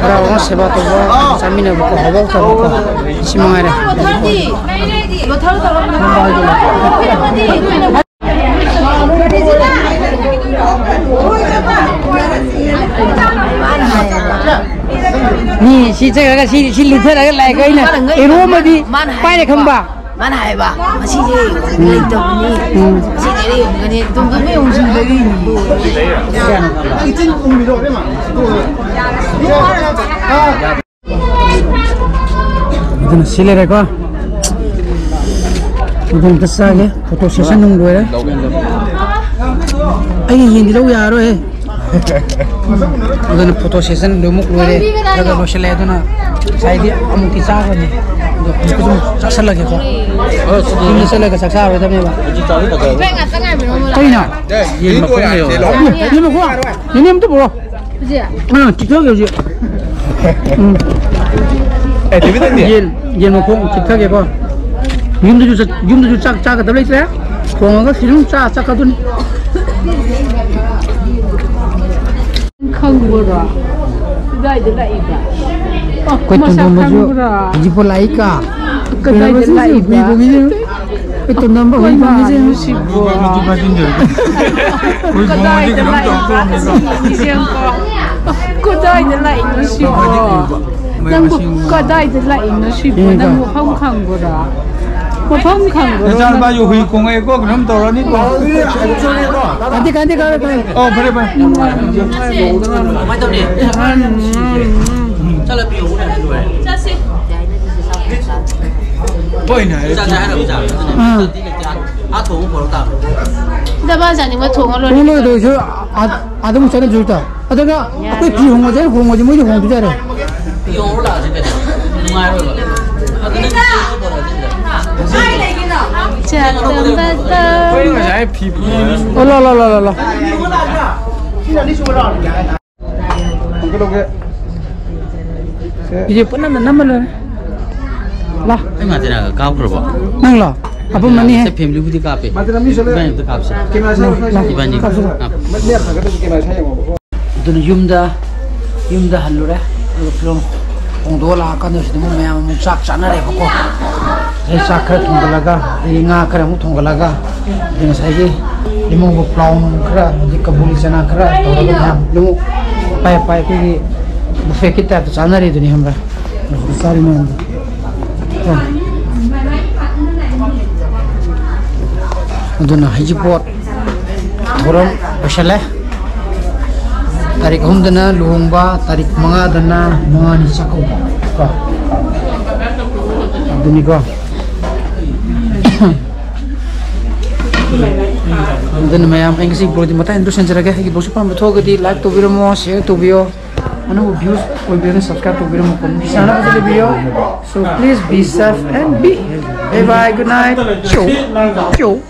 ꯍꯔꯥꯎ ꯍꯔꯥꯎ ꯁꯦꯕꯥ ꯇꯧꯕ, ꯆꯥꯃꯤꯟꯅꯕꯀꯣ, ꯍꯧꯕ ꯇꯧꯕꯀꯣ, ꯁꯤ ꯃꯉꯥꯏꯔꯦ꯫ ꯃꯤ ꯁꯤ ꯆꯠꯈ꯭ꯔꯒ ꯁꯤ, ꯁꯤ ꯂꯤꯠꯊꯔꯒ ꯂꯥꯏꯛ ꯑꯩꯅ ꯃꯥꯅ ꯉꯛꯏꯕ ꯑꯦꯔꯣ ꯑꯃꯗꯤ ꯃꯥꯅ ꯍꯥꯏꯕ ꯄꯥꯏꯔꯦ ꯈꯪꯕ? ꯃꯥꯅ ꯍꯥꯏꯕ, "ꯃꯁꯤꯁꯦ ꯂꯩꯇꯕꯅꯤ, ꯎꯝ꯫ ꯃꯁꯤ ꯂꯩꯔ ꯌꯣꯟꯒꯅꯤ, ꯇꯣꯝ ꯇꯣꯝꯕ ꯌꯣꯟꯁꯤꯟꯗꯣꯏꯅꯤ꯫" ꯑꯗꯨꯅ ꯁꯤ ꯂꯩꯔꯦꯀꯣ꯫ ꯑꯗꯨ ꯑꯝꯇ ꯆꯥꯒꯦ꯫ ꯐꯣꯇꯣ ꯁꯦꯁꯟ ꯅꯨꯡ ꯂꯣꯏꯔꯦ꯫ ꯑꯩꯒꯤ ꯌꯦꯟꯗꯤ ꯂꯧ ꯌꯥꯔꯣꯏꯍꯦ꯫ ꯑꯗꯨꯅ ꯐꯣꯇꯣ ꯁꯦꯁꯟ ꯂꯣꯏꯃꯛ ꯂꯣꯏꯔꯦ꯫ ꯈꯔ ꯈꯔ ꯂꯣꯏꯁꯤꯜꯂꯛꯑꯦ꯫ ꯑꯗꯨꯅ ꯉꯁꯥꯏꯗꯤ ꯑꯃꯨꯛꯇꯤ ꯆꯥꯈ꯭ꯔꯅꯤ꯫ ꯑꯗꯣ ꯍꯧꯖꯤꯛ ꯑꯗꯨꯝ ꯆꯥꯁꯤꯜꯂꯒꯦꯀꯣ꯫ ꯌꯨꯝꯗ ꯆꯠꯂꯒ ꯆꯥꯛ ꯆꯥꯔꯣꯏꯗꯕꯅꯦꯕ꯫ ꯀꯩꯅꯣ? ꯌꯦꯟ ꯃꯈꯣꯡ ꯂꯩꯔꯝꯃꯦ꯫ ꯌꯦꯟ ꯃꯈꯣꯡ? ꯌꯦꯟ ꯑꯝꯇ ꯄꯨꯔꯛꯑꯣ꯫ ꯍꯧꯖꯤꯛ? ꯑꯥ, ꯆꯤꯛꯊꯒꯦ ꯍꯧꯖꯤꯛ꯫ ꯎꯝ꯫ ꯑꯦ, ꯗꯦꯕꯤꯠ ꯅꯪꯗꯤ? ꯌꯦꯟ, ꯌꯦꯟ ꯃꯈꯣꯡ ꯆꯤꯛꯊꯒꯦꯀꯣ꯫ ꯌꯨꯝꯗꯁꯨ ꯆꯠ-, ꯌꯨꯝꯗꯁꯨ ꯆꯥꯛ ꯆꯥꯒꯗꯕ ꯂꯩꯇ꯭ꯔꯦ꯫ ꯊꯣꯡꯉꯒ ꯁꯤ ꯑꯗꯨꯝ ꯆꯥ ꯆꯠꯀꯗꯣꯏꯅꯤ꯫ ꯈꯪꯕ꯭ꯔꯣ? ꯀꯗꯥꯏꯗ ꯂꯥꯛꯏꯕ? ꯑꯣ, ꯑꯩꯈꯣꯏ ꯃꯁꯛ ꯇꯣꯟꯊꯣꯟꯕꯁꯨ ꯈꯪꯕ꯭ꯔꯣ? ꯍꯧꯖꯤꯛꯄꯨ ꯂꯥꯛꯏꯀꯥ꯫ ꯀꯗꯥꯏꯗ ꯀꯩꯅꯣꯁꯤꯁꯨ ꯂꯥꯛꯏꯕ? ꯍꯨꯏ ꯈꯣꯡꯉꯤꯁꯦ꯫ ꯑꯩꯈꯣꯏ ꯇꯣꯟꯊꯣꯟꯕ ꯍꯨꯏ ꯈꯣꯡꯉꯤꯁꯦ꯫ ꯀꯅꯥꯅꯣ ꯁꯤꯕꯣ? ꯍꯨꯏ ꯈꯣꯡꯉꯤꯁꯦ ꯀꯗꯥꯏꯗ ꯀꯩꯅꯣꯝ ꯇꯧꯔ ꯂꯥꯛꯏꯕ? ꯊꯣꯛꯑꯝꯃꯦꯕ꯫ ꯀꯗꯥꯏꯗ ꯂꯥꯛꯏꯅꯣ ꯁꯤꯕꯣ? ꯅꯪꯕꯨ ꯀꯗꯥꯏꯗ ꯂꯥꯛꯏꯅꯣ ꯁꯤꯕꯣ? ꯅꯪ ꯃꯐꯝ ꯈꯪꯕ꯭ꯔꯣ? ꯃꯐꯝ ꯈꯪꯕ꯭ꯔꯣ? ꯅꯆꯥꯅꯨꯄꯥꯁꯨ ꯍꯨꯏ ꯈꯣꯡꯉꯛꯑꯦꯀꯣ, ꯀꯩꯅꯣꯝ ꯇꯧꯔꯅꯤꯀꯣ꯫ ꯀꯥꯟꯗꯦ, ꯀꯥꯟꯗꯦ, ꯀꯥꯟꯗꯦ, ꯀꯥꯟꯗꯦ꯫ ꯑꯣ, ꯐꯔꯦ, ꯐꯔꯦ꯫ ꯀꯃꯥꯏꯅ ꯇꯧꯅꯤ? ꯆꯠꯂ ꯄꯤꯌꯣ꯫ ꯆꯠꯁꯤ꯫ ꯄꯣꯏꯅ ꯍꯥꯏꯔꯦ꯫ ꯆꯥꯛ ꯆꯥ ꯍꯥꯏꯔꯕ ꯆꯥꯛ? ꯑꯥ꯫ ꯑꯥ ꯊꯣꯡꯕ ꯄꯨꯔꯛ ꯇꯥꯕ꯫ ꯗꯕꯥ ꯆꯥꯅꯤꯡꯕ ꯊꯣꯡꯉ ꯂꯣꯏꯔꯦ꯫ ꯊꯣꯡ ꯂꯣꯏꯗꯣꯏꯁꯨ ꯑꯥ-, ꯑꯥꯗ ꯑꯃꯨꯛ ꯆꯠꯅꯗꯣꯏꯁꯨ ꯇꯥ-, ꯑꯗꯨꯒ ꯑꯩꯈꯣꯏ ꯐꯤ ꯍꯣꯡꯉꯁꯦ, ꯍꯣꯡꯉꯁꯦ, ꯃꯣꯏꯗꯤ ꯍꯣꯡꯗꯣꯏ ꯇꯥꯔꯦ꯫ ꯐꯤ ꯍꯣꯡꯉ ꯂꯥꯛꯑꯁꯤ ꯀꯩꯅꯣ? ꯅꯨꯡꯉꯥꯏꯔꯣꯏꯕ꯫ ꯑꯗꯨꯅ ꯐꯤ ꯍꯣꯡꯉ ꯄꯨꯔꯛꯑꯁꯤ ꯁꯤꯗ꯫ ꯆꯥꯛ ꯇꯝꯕ ꯇꯝ- ꯑꯩꯈꯣꯏ ꯉꯁꯥꯏ ꯐꯤ ꯄꯨꯔꯛꯑꯦ꯫ ꯑꯣ, ꯂꯥ, ꯂꯥ, ꯂꯥ, ꯂꯥ, ꯂꯥ꯫ ꯂꯧꯒꯦ, ꯂꯧꯒꯦ꯫ ꯁꯦ꯫ ꯚꯤꯗꯤꯑꯣ ꯄꯨꯟꯅ ꯅꯝꯃ ꯂꯣꯏꯔꯦ꯫ ꯂꯥ꯫ ꯑꯩ ꯃꯥꯗꯤꯅꯥꯒ ꯀꯥꯞꯈ꯭ꯔꯕꯣ? ꯅꯪꯂꯣ? ꯀꯥꯞꯄꯝꯃꯅꯤꯍꯦ꯫ ꯉꯁꯥꯏ ꯐꯦꯃꯤꯂꯤꯕꯨꯗꯤ ꯀꯥꯞꯄꯦ꯫ ꯃꯥꯗꯤ ꯂꯝꯕꯤ ꯆꯠꯂꯦ꯫ ꯏꯕꯥꯅꯤ ꯑꯝꯇ ꯀꯥꯞꯁꯦ꯫ ꯀꯦꯃꯦꯔꯥ ꯁꯥꯏꯌꯣ, ꯁꯥꯏꯌꯣ, ꯁꯥꯏꯌꯣ꯫ ꯏꯕꯥꯅꯤ꯫ ꯀꯥꯞꯁꯦ꯫ ꯑꯥ꯫ ꯃꯦꯠ ꯊꯥꯡꯒꯠꯇ꯭ꯔꯁꯨ ꯀꯦꯃꯦꯔꯥ ꯁꯥꯏ ꯌꯦꯡꯉꯣꯕꯀꯣ꯫ ꯑꯗꯨꯅ ꯌꯨꯝꯗ, ꯌꯨꯝꯗ ꯍꯜꯂꯨꯔꯦ꯫ ꯑꯗꯨꯒ ꯐꯤꯔꯣꯜ ꯍꯣꯡꯗꯣꯛꯑ ꯂꯥꯛꯑꯀꯥꯟꯗ ꯁꯤꯗ ꯑꯃꯨꯛ ꯃꯌꯥꯝ ꯑꯃꯨꯛ ꯆꯥꯛ ꯆꯥꯅꯔꯦꯕꯀꯣ꯫ ꯑꯗꯩ ꯆꯥꯛ ꯈꯔ ꯊꯣꯡꯒꯠꯂꯒ, ꯑꯗꯒꯤ ꯉꯥ ꯈꯔ ꯑꯃꯨꯛ ꯊꯣꯡꯒꯠꯂꯒ, ꯑꯗꯩ ꯉꯁꯥꯏꯒꯤ ꯏꯃꯨꯡꯒꯤ ꯄ꯭ꯂꯥꯎ ꯅꯨꯡ ꯈꯔ, ꯑꯗꯩ ꯀꯕꯨꯂꯤ ꯆꯅꯥ ꯈꯔ ꯇꯧꯔꯒ ꯃꯌꯥꯝ ꯑꯗꯨꯝ ꯄꯥꯏ ꯄꯥꯏ ꯑꯩꯈꯣꯏꯒꯤ ꯕꯨꯐꯦꯠꯀꯤ ꯇꯥꯏꯞꯇ ꯆꯥꯅꯔꯤꯗꯨꯅꯤ, ꯈꯪꯕ꯭ꯔꯥ? ꯆꯥꯔꯤ ꯃꯌꯥꯝꯗꯣ꯫ ꯀꯣ꯫ ꯑꯗꯨꯅ ꯍꯩꯖꯤꯡꯄꯣꯠ ꯊꯧꯔꯝ ꯂꯣꯏꯁꯜꯂꯦ꯫ ꯇꯥꯔꯤꯛ ꯑꯍꯨꯝꯗꯅ ꯂꯨꯍꯣꯡꯕ, ꯇꯥꯔꯤꯛ ꯃꯉꯥꯗꯅ ꯃꯉꯥꯅꯤ ꯆꯥꯛꯀꯧꯕ꯫ ꯀꯣ꯫ ꯑꯗꯨꯅꯤꯀꯣ꯫ ꯑꯗꯨꯅ ꯃꯌꯥꯝ, ꯑꯩ ꯉꯁꯤ vlogꯗꯤ ꯃꯇꯥꯡ ꯑꯗꯨ ꯂꯣꯏꯁꯤꯟꯖꯔꯒꯦ꯫ ꯑꯩꯒꯤ vlogꯁꯤ ꯄꯥꯝꯕ ꯊꯣꯛꯑꯒꯗꯤ like ꯇꯧꯕꯤꯔꯝꯃꯣ, share ꯇꯧꯕꯤꯌꯣ꯫ ꯑꯅꯧꯕ views ꯑꯣꯏꯕꯤꯔꯒꯅ subscribe ꯇꯧꯕꯤꯔꯝꯃꯣ, ꯀꯣ꯫ ꯅꯨꯡꯁꯤ ꯆꯥꯟꯅꯕꯁꯨ ꯂꯩꯕꯤꯌꯣ꯫ So please be safe and be healthy. Bye bye, good night. Ciao. Ciao.